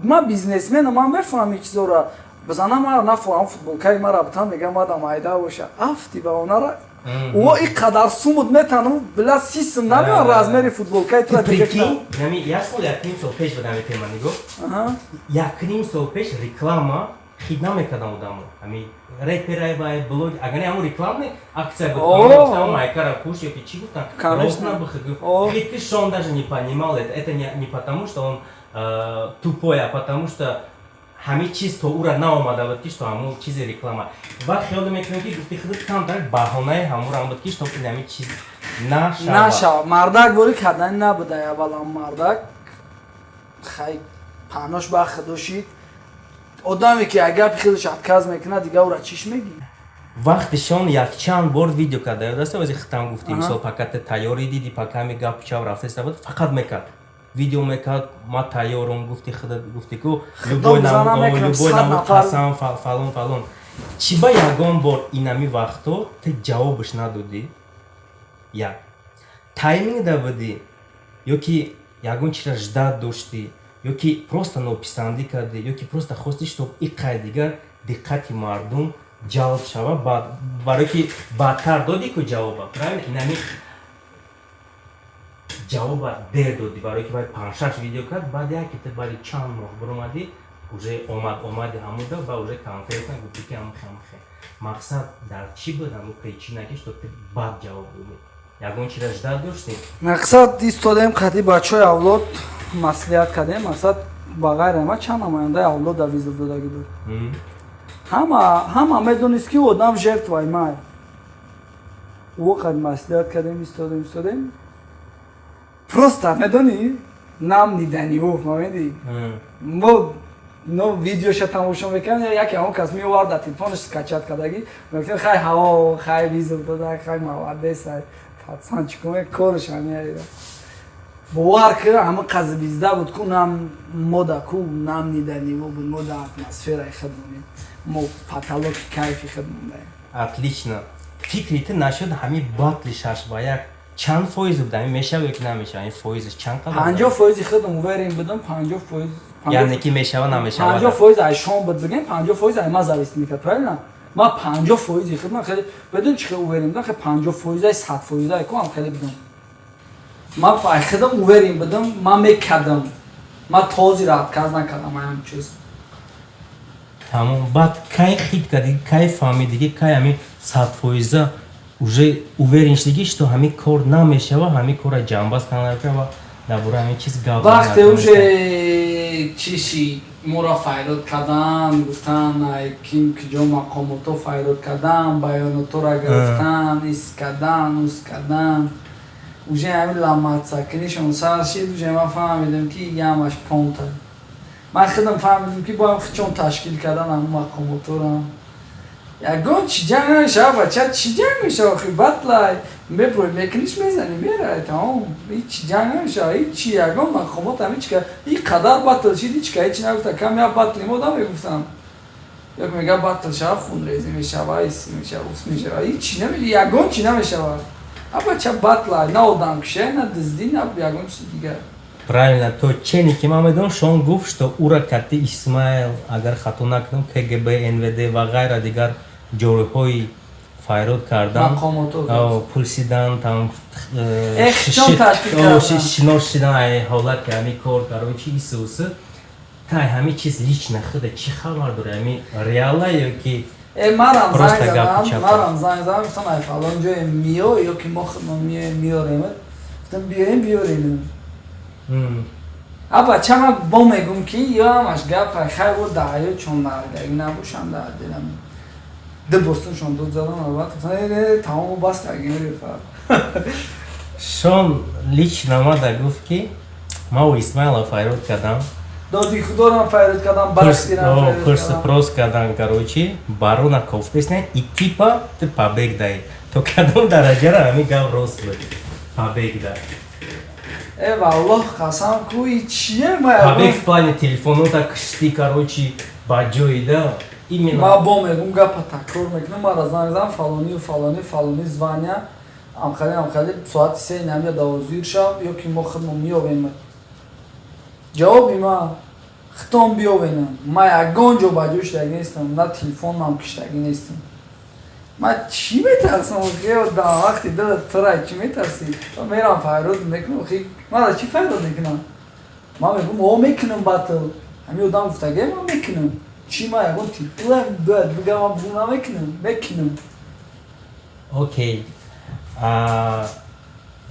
Ма бизнесменам, ман мефаҳмам ин чизора. Бизана мара нафаҳмам, футболкаи мара бутан, мегам, мадам айда боша, афти ба онара о и қадар сумуд метанам, била сисм намеён размери футболкаи тура. Прикинь, нами як сол, як ним сол пеш буда ами тема, нигоҳ, як ним сол пеш реклама хид намекардам одамо, ами реперай бай блог, агар не ҳамун рекламный акция буд, майкара пуш ё ки чӣ гуфтан, рост набухи хид, ки Шон даже не понимал это. Это не потому, что он тупой, а потому что ҳамин чиз то ура наомада буд, ки что ҳамун чизи реклама. Ва хиёл мекунем, ки гуфти худат, камтар баҳонаи ҳамурам буд, ки что ин ҳамин чиз нашава. Нашава. Мардак бори кардани набуда. Аввалан, мардак хай паҳнош ба худошид. Одаме ки агар худаш отказ мекунад, дига ура чиш мегӣ? Вақти Шон якчанд бор видео карда, ёдаста, вази хитам гуфти, мисол, пока ты тайёрӣ диди, пока ҳами гапу чав рафтаиста буд, фақат мекард, видео мекард, ма тайёрум, гуфти худат, гуфти ку любой намуд қасам, фалон, фалон. Чӣ ба ягон бор инами вақто ту ҷавобаш надодӣ? Як тайминг да будӣ ё ки ягон чира ждать доштӣ, ё ки просто нописандӣ кардӣ, ё ки просто хостӣ, чтоб иқай дигар диққати мардум ҷалб шава, барое ки баъдтар додӣ ку ҷавоба, правильно? Инами ҷавоба дер додӣ, барое ки вай панҷшаш видео кард, баъд яке ту баъди чанд моҳ биромадӣ, уже омад, омади ҳамуда ва уже конкретно гуфтӣ, ки ҳамхе, ҳамхе. Мақсад дар чӣ буд, ҳамун причина, ки что ту баъд ҷавоб додӣ? Ягон чира ждать доштӣ? Мақсад, истодем, қати бачаҳои авлод маслиҳат кардем. Мақсад, ба ғайр ама чанд намояндаи авлод да вызов додагӣ буд. Ҳама медонист, ки одам жертваи май. О қад маслиҳат кардем, истодем, истодем, просто медонӣ, нам не до него, фаҳмидӣ? Мо но видеоша тамошо мекардем, яке ҳамон кас меовард, дар телефонаш скачать кардагӣ, мегуфтем, хай, ҳаво, хай, вызов дода, хай, молодец, пацан, чӣ кунем, кораш ҳамин. Бовар ки, ҳама қазибизда буд ку, нам мода ку, нам не до него буд. Мо да атмосфераи худ монем, мо потолоки кайфи худ мондаем. Отлично. Фикри ту нашуд, ҳамин батли 6 ба 1 чанд фоиз буд? Ҳамин мешава ё ки намешава? Ин фоизш чанд қадар? 50 фоизи худам уверен будам, 50%. Яъне ки мешава, намешава? 50% ай шон буд, бигем, 50% ай ма зависит мекард, правильно? Ма 50 фоизи худ ман хеле бедон чи хеле уверен будам, хеле 50 фоиз ай 100 фоиз ай ку ҳам хеле будам. Ма ай худам уверен будам, ма мекардам, ма тозира отказ накардам ай ҳам чиз. Тамом. Баъд кай хит кардӣ, кай фаҳмидӣ, ки кай ҳамин 100 фоиза уже уверен шудӣ, что ҳамин кор намешава, ҳамин корра ҷамъбаст кардан ва дар бораи ҳамин чиз гап вақте задан? Уже чиши моро файрод кардан, гуфтан, ай ким киҷо мақомото файрод кардан, баёноторо гирифтан, ис кардан, ус кардан, уже ҳамин ламатсакинишон сар шид, уже ман фаҳмидам, ки ямаш понта. Ман худам фаҳмидам, ки боям худшон ташкил кардан ҳамун мақомоторам. Ягон чӣ ҷанг намешава, бача, чӣ ҷанг мешава? Охи батлай меброи, мекуниш, мезани, мерай, тамом, ҳеҷ ҷанг намешава, ҳичи. Ягон мақомот ҳамин чика ин қадар батл шид, ҳеч ка ҳеч нагуфта. Кам як батли мо мегуфтам, як мега батл шава, хунрезӣ мешава, ис мешава, ус мешава, ҳичи наме, ягон чӣ намешава. А бача, батлай на одамкушай, на дуздӣ, на ягон чизи дигар. Правильно, то чене ки ман медонам, шон гуфт, что ура кати Исмаил, агар хато накунам, КГБ, НВД ва ғайра дигар ҷойҳои файрод кардан, мақомото пурсидан там, Эхчон ташкил кардан. Шинос шидан ай ҳолат, ки ҳамин кор, короче, исусы тай ҳамин чиз. Лично худа чӣ хабар дори, ҳамин реала ё ки Э, марам просто занг гапи задам, чапа? Марам занг задам, гуфтам, ай фалон ҷое миё ё ки мо худмон миёем, миёремат. Гуфтам, биёем, биёрем. А бача, ман бо мегум, ки ё ҳамаш гап хай бо даҳё чон наргаги набошам, дар дилам ду бостоншон дод задам, албатта, гуфтам, э, тамому бас кардем, рефа. Шон лично омада гуфт, ки ман Исмаила файрод кардам. Доди худорам файрод кардам, бахтирам файрод Пурс кардам. Прос кардан, короче, барона кофтесне и типа ты побег дай. То кадом дараҷара ҳамин гап рост буд, побег да? Э, валлоҳ, қасам ку, и чие ма? Побег в плане телефонота кишти, короче, ба ҷои да именно. Ма бо мегум, гапа такрор мекунам, мара занг задам, фалонию фалони, фалони звания, амхали, амхали, соати 3 намя давозир шав ё ки мо худмо миёвем. Ҷавоби ма: хитом биёвенам. Ма ягон ҷо ба ҷо шидаги нестам, на телефонам киштагӣ нестам. Ма чӣ метарсам? Охи, да вақти дилат пурай, чӣ метарсӣ? Мерам, файрод мекунам. Охи, мара чӣ файрод мекунам? Ман мегум, о, мекунам батл, ҳамин одам гуфтаге, ман мекунам. Чӣ, ма ягон титулам бояд бигам, ман бугум намекунам, мекунам. Окей.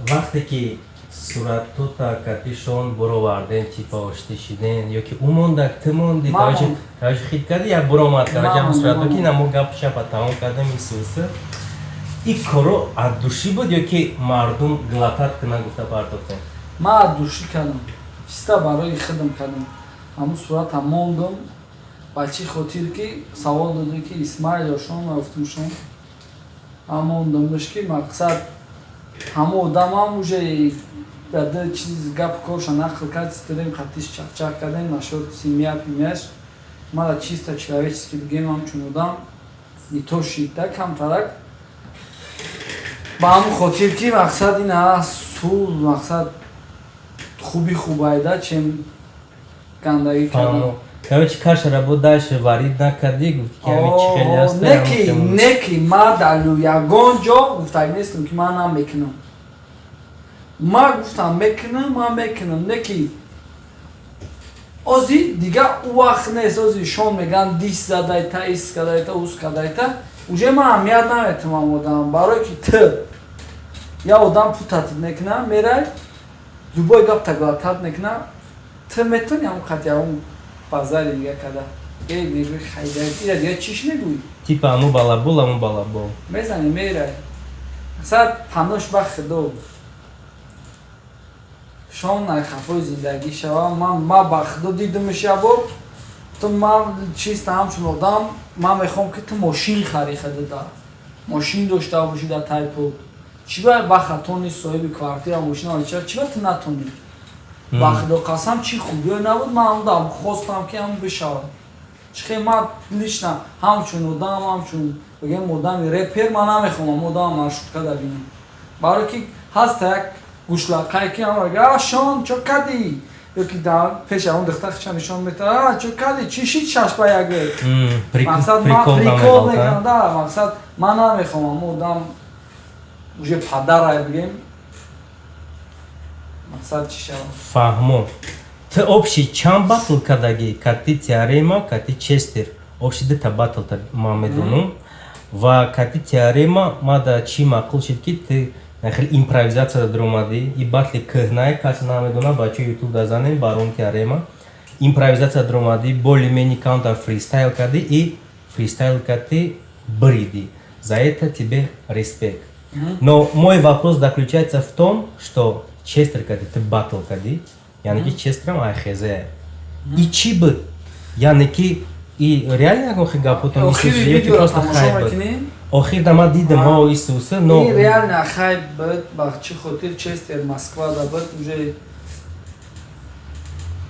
Вақте ки суратота катишон буроварден, типа оштӣ шиден ё ки ӯ мондак, ту монди? Ман Короче, монд. короче, хит кардӣ, як буромад, короче, Ман ҳам монд, сурато ман ки монд. намо гап шапа тамом кардем, исусы и коро от души буд ё ки мардум глотать кунанд гуфта партофтем? Ман от души кардам, чиста барои худам кардам. Ҳамун сурата мондум. Ба чӣ хотир ки савол додӣ, ки Исмаил ё шон, ма гуфтум, шон. Ман мондамш, ки мақсад ҳамон одамам уже дада чиз гап корша нақл кард, истодем, қатиш чақчақ кардем нашод семья пимяш. Мара чисто человечески бигем, ҳамчун одам не то шид да камтарак. Ба ҳамун хотир ки мақсад ин аст, сулҳ, мақсад хуби хубайда, чем гандагӣ кардан. Фаҳмо. Короче, кашара бо дальше варид накардӣ, гуфти, ки ҳамин чӣ хеле аст. Неки, неки ма далю ягон ҷо гуфтагӣ нестам, ки ман намекунам. Ма гуфтам, мекунам, ман мекунам. Неки ози дига ӯ вақт нест. Ози шон меган, дис задайта, ис кадайта, ус кадайта, уже ман аҳамият наметавам одам, барое ки т я одам путать мекуна, мерай, любой гап таглатат мекуна. Т метавони ҳамон қати ҳамон базари дига када, э, мегӯи, хайда, ира дига чиш мегӯӣ? Типа аму балабол, аму балабол. Мезани, мерай. Мақсад, панош ба худо, шон най хафои зиндагӣ шава. Ман ма ба худо дидимш ябор. Ту, ман чиста, ҳамчун одам, ман мехоҳам, ки ту мошин хари, худода мошин дошта бошӣ дар тай пул. Чӣ ба ба хатони соҳиби квартира, мошина, чӣ ба ту натонӣ? Ба худо қасам, чӣ хубиё набуд. Ман ҳамдам хостам, ки ҳам бишавад. Чихе ман лично ҳамчун одам, ҳамчун бигем одами репер, ман намехоҳам одам маршрутка да бинам, барое ки ҳаста як гӯшлақае ки ҳама: «Шон, чо кадӣ?» Ё ки дар пеши он духтар хича нишон метавад: «Чо кадӣ, чӣ шид шаш ба як?» Мақсад, ман прикол мекунам да. Мақсад, ман намехоҳам одам уже падарай, бигем, мақсад, чӣ шавад. Фаҳмо. Ту общий чанд батл кардагӣ? Кати Теорема, кати Честер, общий дута батл ман медонам. Ва кати Теорема ма да чӣ маъқул шид, ки ту хеле импровизатсия даромадӣ. И батли кӯҳнае, касе намедонад, бача, Ютуб да занем, Барон Теорема, импровизатсия даромадӣ, более-менее каунтер фристайл кардӣ и фристайл кардӣ, биридӣ. За это тебе респект. Но мой вопрос заключается в том, что Честер кардӣ, ту батл кардӣ, яъне ки Честерам айхезае и чӣ буд, яъне ки и реально ягон хел гапотон просто хайп буд? Охир да ман дидам ҳо исуса, но реально хайп буд. Ба чӣ хотир? Честер Москва да буд, уже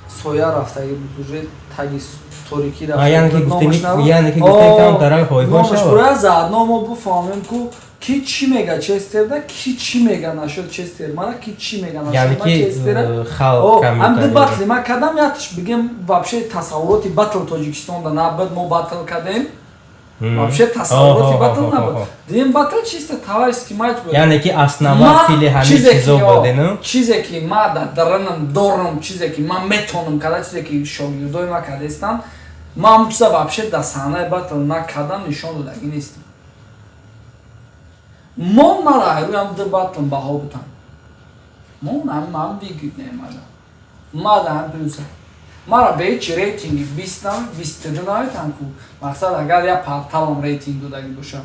соя рафтаги буд, уже таги торикӣ. Яъне ки гуфтени, яъне ки гуфтени камтара ҳойҳо шава. Заодно мо буфаҳмем, ку ки чӣ мега Честерда, ки чӣ мега нашуд Честер мара, ки чӣ мега нашуд Честера. Халқ. Ам ду батли ма кадам, ятш бигем, вообще тасаввуроти батл Тоҷикистонда набуд. Мо батл кардем, вообще тасаввуроти батл набуд. Дидем, батл чисто товарищеский матч буд. Яъне ки основатели ҳамин чизо будем. Чизе ки ма дар даранам дорам, чизе ки ман метонам карда, чизе ки шогирдои ма кардастанд, ман ҳамун чиза вообще дар саҳнаи батл накардам, нишон додагӣ нестам. Мон мара рӯям ду батлм баҳо бутам, мон ҳам выгодно мада, мада ҳам плюса. Мара бе ҳеҷ рейтинги 20-нам, 22 наметам ку. Мақсад, агар як порталам рейтинг додагӣ бошам,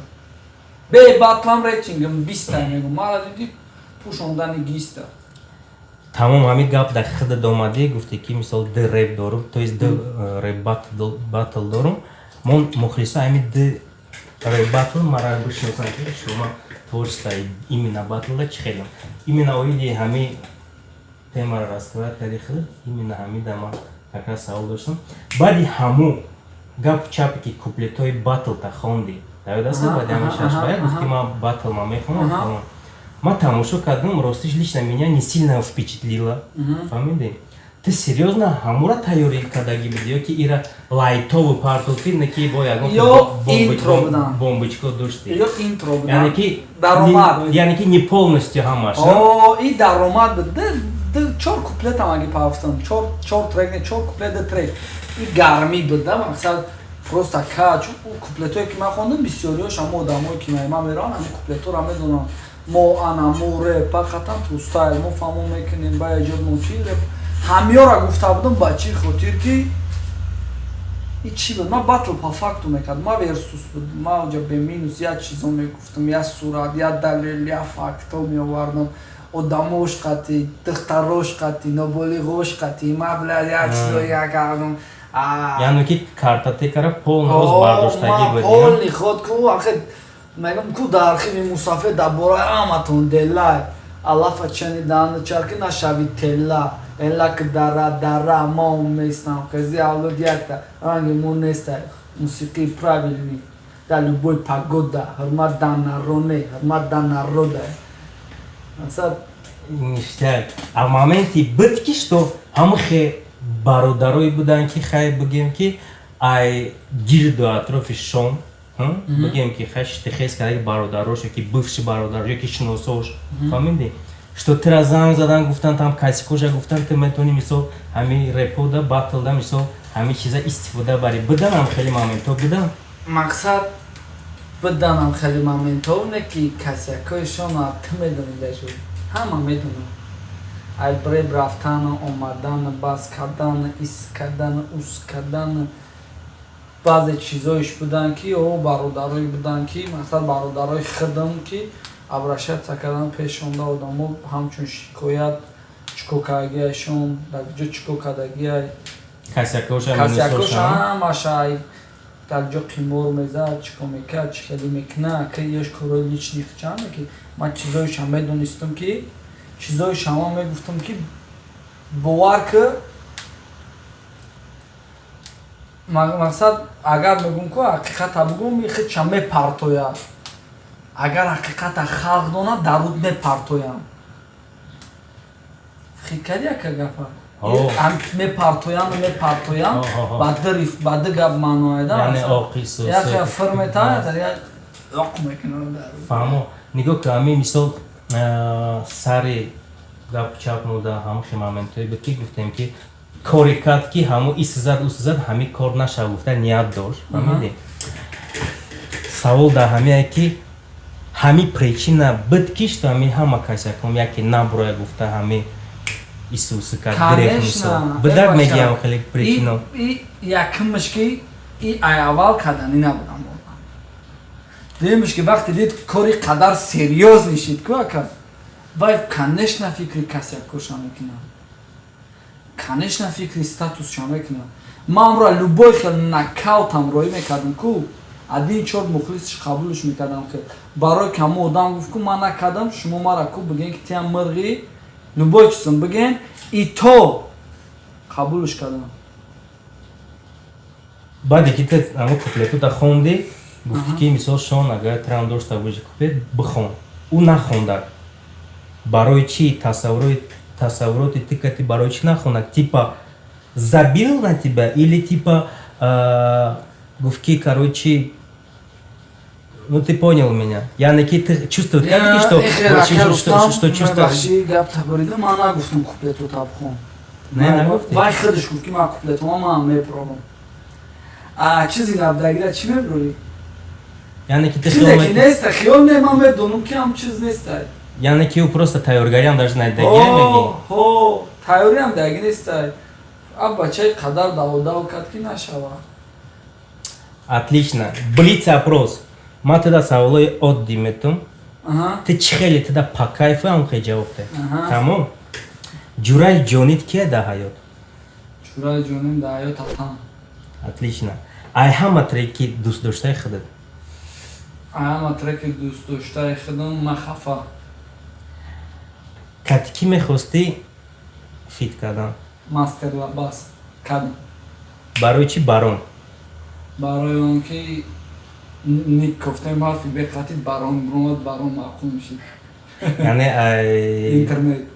бе батлам рейтингам 20-та мегум, мара диди пӯшондани гиста. Тамом, ҳамин гап дар худат омадӣ, гуфте ки мисол ду реп дорум, то есть ду реп батл дорум. Мон мухлисо ҳамин ду реп батл мара бишносанд, ки шумо творчество именно батлда чӣ хелам, именно оиди ҳамин темаро раскрывать карди худ. Именно ҳамин да ман как раз савол доштам. Баъди ҳамун гап чапе ки куплетҳои батлта хонди, дар ёд аст, баъди ҳамин шашбая гуфти ман батл ман мехонам, ман тамошо кардам, ростиш, лично меня не сильно впечатлило. Фаҳмидӣ? Ту серьёзно ҳамура тайёрӣ кардагӣ буди ё ки ира лайтову партофти, не ки бо ягон бомбочка дошти? Ё интро. Яъне ки даромад. Яъне ки не полностью ҳамаш. И даромад буд, чор куплетам аги пафтам, чор трек, не чор куплет, ду трек. И гармӣ буд да, мақсад, просто кач куплетое ки ман хондам, бисёриёш ҳамо одамое ки ман мераванд, ҳамин куплетҳоро медонам. Мо анамо реп хатам ту стайл мо фаҳмо мекунем, ба эҷод мо чи реп ҳамёра гуфта будам. Ба чӣ хотир ки и чӣ буд? Ман батл по факту мекардам, ман версус буд, ман оҷа бе минус як чизо мегуфтам, як сурат, як далел, як факто меовардам. Одамош қати, духтарош қати, ноболиғош қати, ма бля як чизо як кардам. Яъне ки картотекара полный бардоштагӣ буд? Полный ход ку. Ахе мегам ку, дар архиви мусафир дар бораи ҳаматон делай алафа чани даҳана чарки нашави тела элак дара дара мо местам хези авлод якта ранги мо неста, мусиқии правильный дар любой погода, ҳурмат да народе, ҳурмат да народа, мақсад. Ништяк. А моменти буд ки что ҳамахе бародарое буданд, ки хай бигем, ки ай гирду атрофи шон, бигем, ки хай штихез карда бародарош ё ки бывший бародар ё ки шиносош, фаҳмидӣ, что тира занг задан, гуфтан, там касикоша гуфтан, ту метавонӣ мисол ҳамин репода, батлда, мисол ҳамин чиза истифода барӣ? Буданам хеле моментҳо будан? Мақсад, биданам хеле моментҳо, не ки касякоишон ту медонӣ, дашуд ҳама медонам, ай бреб рафтану омадан, бас кардан, ис кардан, ус кардан, баъзе чизоиш буданд ки о бародарое буданд, ки мақсад, бародарои худам, ки обращаться кардан пешонда одамо, ҳамчун шикоят, чико кардагиашон, дар ҷо чико кардагиай. Касякоша? Касякоша ҳамаша дар ҷо қимор мезад, чико мекард, чӣ хеле мекуна, ки ёш корои личный чанд, ки ман чизоишам медонистам, ки чизоишам ман мегуфтам, ки бовар ки. Мақсад, агар мегум ку, ҳақиқата бугум, худша мепартояд. Агар ҳақиқата халқ донад, даруд мепартоям. Фикр кардӣ, ака, гапа? Мепартоям, мепартоям, ба ду гап маъно. Яъне. Фир метавонад, оқ мекунад. Фаҳмо. Нигоҳ ки, ҳамин мисол, сари гапу чап муда, ҳамин моментҳое буд, ки гуфтем, ки коре кард, ки ҳамо исзад, усзад, ҳамин кор нашав гуфта ният дошт. Фаҳмидӣ? Савол дар ҳамие, ки ҳамин причина буд, ки что ҳамин ҳама касяком яке наброя гуфта, ҳамин исуси кард, грех, мисол, бидак мегиям, хеле причина. Якмш ки и ай аввал кардани набудам. Дуюмш ки вақте дид, кори қадар серьёз нишид ку, ака, вай, конечно, фикри касякоша мекунад, конечно, фикри статусша мекунад. Ман амро любой хел нокаутам роӣ мекардам ку, один чор мухлисш қабулш мекардам. Хел барои ки ҳамо одам гуфт ку, ман накардам, шумо мара ку бигӯен, ки тиям мирғӣ, любой чизм бигӯен, и то қабулш кардам. Баъде ки ту ҳамо куплетута хонди, гуфтӣ, ки мисол, шон, агар трам дошта боши, куплет бихон, ӯ нахондад. Барои чӣ? Тасаввуроти ту кати, барои чӣ нахондад? Типа забил на тебя или типа гуфт, ки, короче, ну, ты понял меня, яъне ки ты чувствовать кардӣ, что чувствовать? Гап таборида, ман нагуфтам куплетута бихон. Не нагуфтӣ? Вай худаш гуфт, ки ман куплетума ман мебурам. А чизи набдагира чӣ мебурӣ? Яъне ки ты Чизе ки неста, хиёл не, ман медонам, ки ҳам чиз неста. Яъне ки ӯ просто тайёргариам даже надидаги, мегӣ? Ҳо, тайёриам даги неста. А бачаи қадар даводав кард, ки нашава. Отлично. Блиц опрос. Ман туда саволои оддӣ метум, ту чӣ хеле туда по кайфу ҳам хел ҷавоб де. Тамом. Ҷураи ҷонит кия дар ҳаёт? Ҷураи ҷоним дар ҳаёт атам. Отлично. Ай ҳама треки дӯстдоштаи худат? Ай ҳама треки дӯстдоштаи худам «Ма хафа». Кати кӣ мехостӣ фит кардан? Мастер Лабас кадм. Барои чӣ Барон? Барои он ки ник кофтем, ҳарфи беқати барон буромад, барон маъқул мешид. Яъне интернет.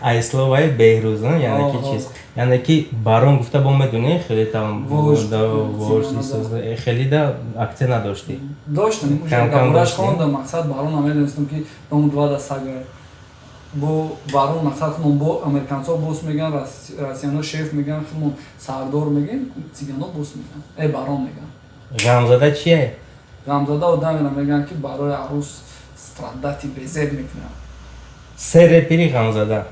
Ай словаи Беҳрӯз, яъне ки чиз, яъне ки барон гуфта бо медонӣ, хеле там хеле да акция надоштӣ. Доштам, уже хондам. Мақсад, барон намедонистам, ки дому два да сага бо барон. Мақсад, худмон бо американцо босс меган, россияно шеф меган, худмон сардор мегем, цигано босс меган, барон меган. Ғамзада чие? Ғамзада одамеро мегӯянд, ки барои арӯс страдать безеб мекунад. Се репери ғамзада.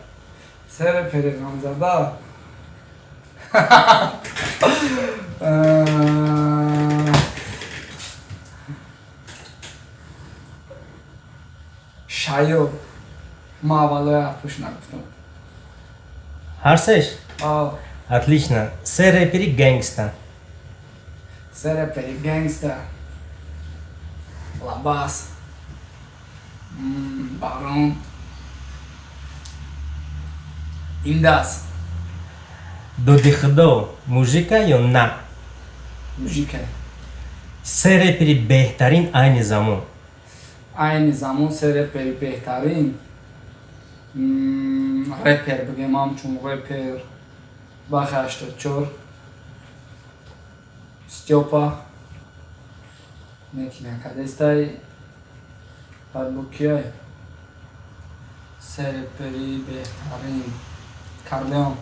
Се репери ғамзада. Шайё, ма аввалои ҳарфош нагуфтам. Ҳар сеш? Отлично. Се репери гангста. Се репери гангста: Лабас, Барон, Индас. Доди Худо мужика ё на? Мужика. Се репери беҳтарин айни замон. Айни замон се репери беҳтарин. Репер бигем, ҳамчун репер Бахи 84, Стёпа неки накадестай, баъд бо кияй се репери беҳтарин? Карлеон.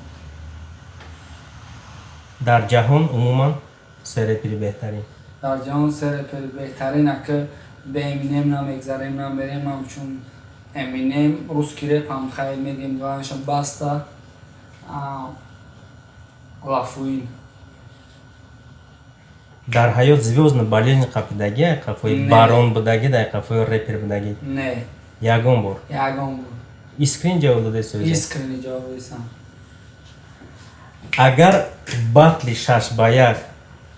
Дар ҷаҳон умуман се репери беҳтарин. Дар ҷаҳон се репери беҳтарин, ака, бе Эминем намегзарем, намерем. Ҳамчун Эминем, русский реп ҳам хайр мегем, гаша Баста, Лафуин. Дар ҳаёт звёздный болезнь қапидагӣ, қафои барон будагӣ, дар қафои репер будагӣ? Не. Ягон бор? Ягон бор. Искренне ҷавоб додесӣ? Искренне ҷавоб додесам. Агар батли 6 ба 1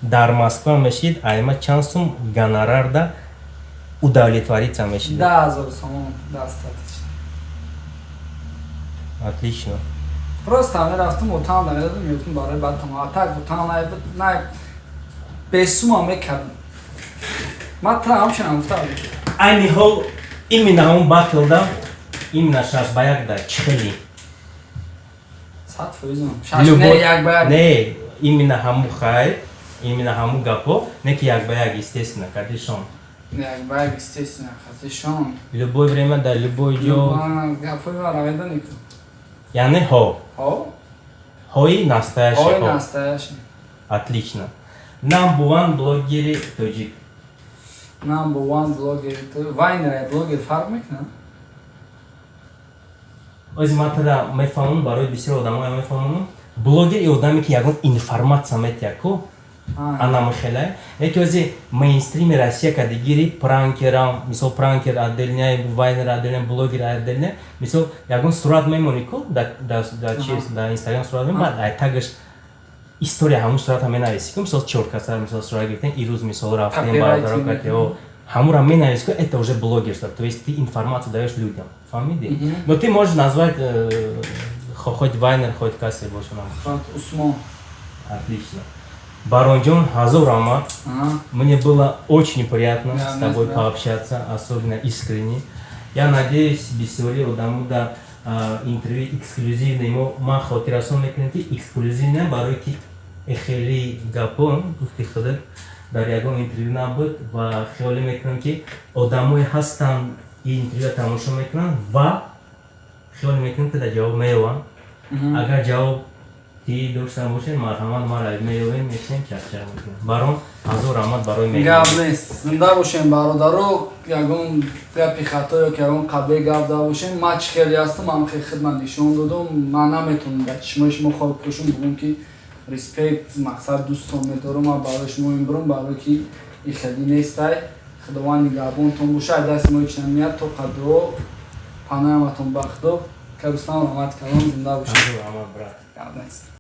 дар Москва мешид, айма чанд сум гонорарда удовлетвориться мешид? 10 000 сомон достаточно. Отлично. Просто мерафтум, отам намедодум, мегуфтум барои бадтам. А так отам най бесума мекардам. Ман тра ҳамчунам гуфтам. Айни ҳол именно ҳамон батлда, именно 6 ба 1 да чӣ хеле? 100%-ам. Шаш не, 1 ба 1. Не, именно ҳаму хайр, именно ҳаму гапо, не ки 1 ба 1, естественно, кадишон. 1 ба 1, естественно, хатишон. Любое время, дар любой ҷо. Гапои мара медонӣ ку. Яъне ҳо. Ҳо? Ҳои настоящий. Ҳои ҳо. Настоящий. Отлично. Number one блогери тоҷик. Number one блогер. Вайнер блогер фарқ мекунад? Ози ман тада мефаҳмам, барои бисёр одамоя мефаҳмонам. Блогер и одаме, ки ягон информатсия метиҳад ку, анамихелай. Яке ози мейнстрими Россия кади гири, пранкерам, мисол, пранкер отдельная, вайнер отдельная, блогер отдельная. Мисол, ягон сурат мемонӣ ку да чиз, да Инстаграм сурат мемонӣ, баъд ай тагаш история ҳамун сурата менависӣ ку. Мисол, чор каса, мисол, сурат гирифтем ирӯз, мисол, рафтем Копирайтинг. Бародаро катео ҳамура менависӣ ку, это уже блогерство, то есть ты информацию даешь людям, фаҳмидӣ? Но ты можешь назвать хоть вайнер, хоть касе боша нам. Хат Усмон. Отлично. Баронҷон, ҳазор раҳмат. Мне было очень приятно Да, с мне тобой приятно. пообщаться, особенно искренне. Я надеюсь, бисёри одамо да интервью эксклюзивный мо, ман хотиррасон мекунем, ки эксклюзивне, барое ки эхели гапо, гуфти худат, дар ягон интервью набуд. Ва хиёле мекунам, ки одамое ҳастанд, ин интервюро тамошо мекунанд ва хиёл мекунам, ки дар ҷавоб меёванд. Агар ҷавоб ки дошта бошед, марҳамат, мара меёвем, мешинем, чахчах мекунем. Барон, ҳазор раҳмат барои меҳмон. Гап нест, зинда бошем, бародаро. Ягон гапи хато ё ки ягон қабе гап зада бошем, ман чӣ хеле ҳастам, ман хеле хидмат нишон додам. Ман наметавонам дар чишмои шумо хоб пӯшум, бигӯм, ки респект, мақсад, дӯстон медорам, ман барои шумо имбурам, барое ки и хеле нестай. Худованд нигаҳбонтон боша. Дасти мо ҳеч намеяд, то қадро панояматон ба Худо. Карустам, раҳмат калон, зинда бошед. Ҳазор раҳмат, брат. Гап нест.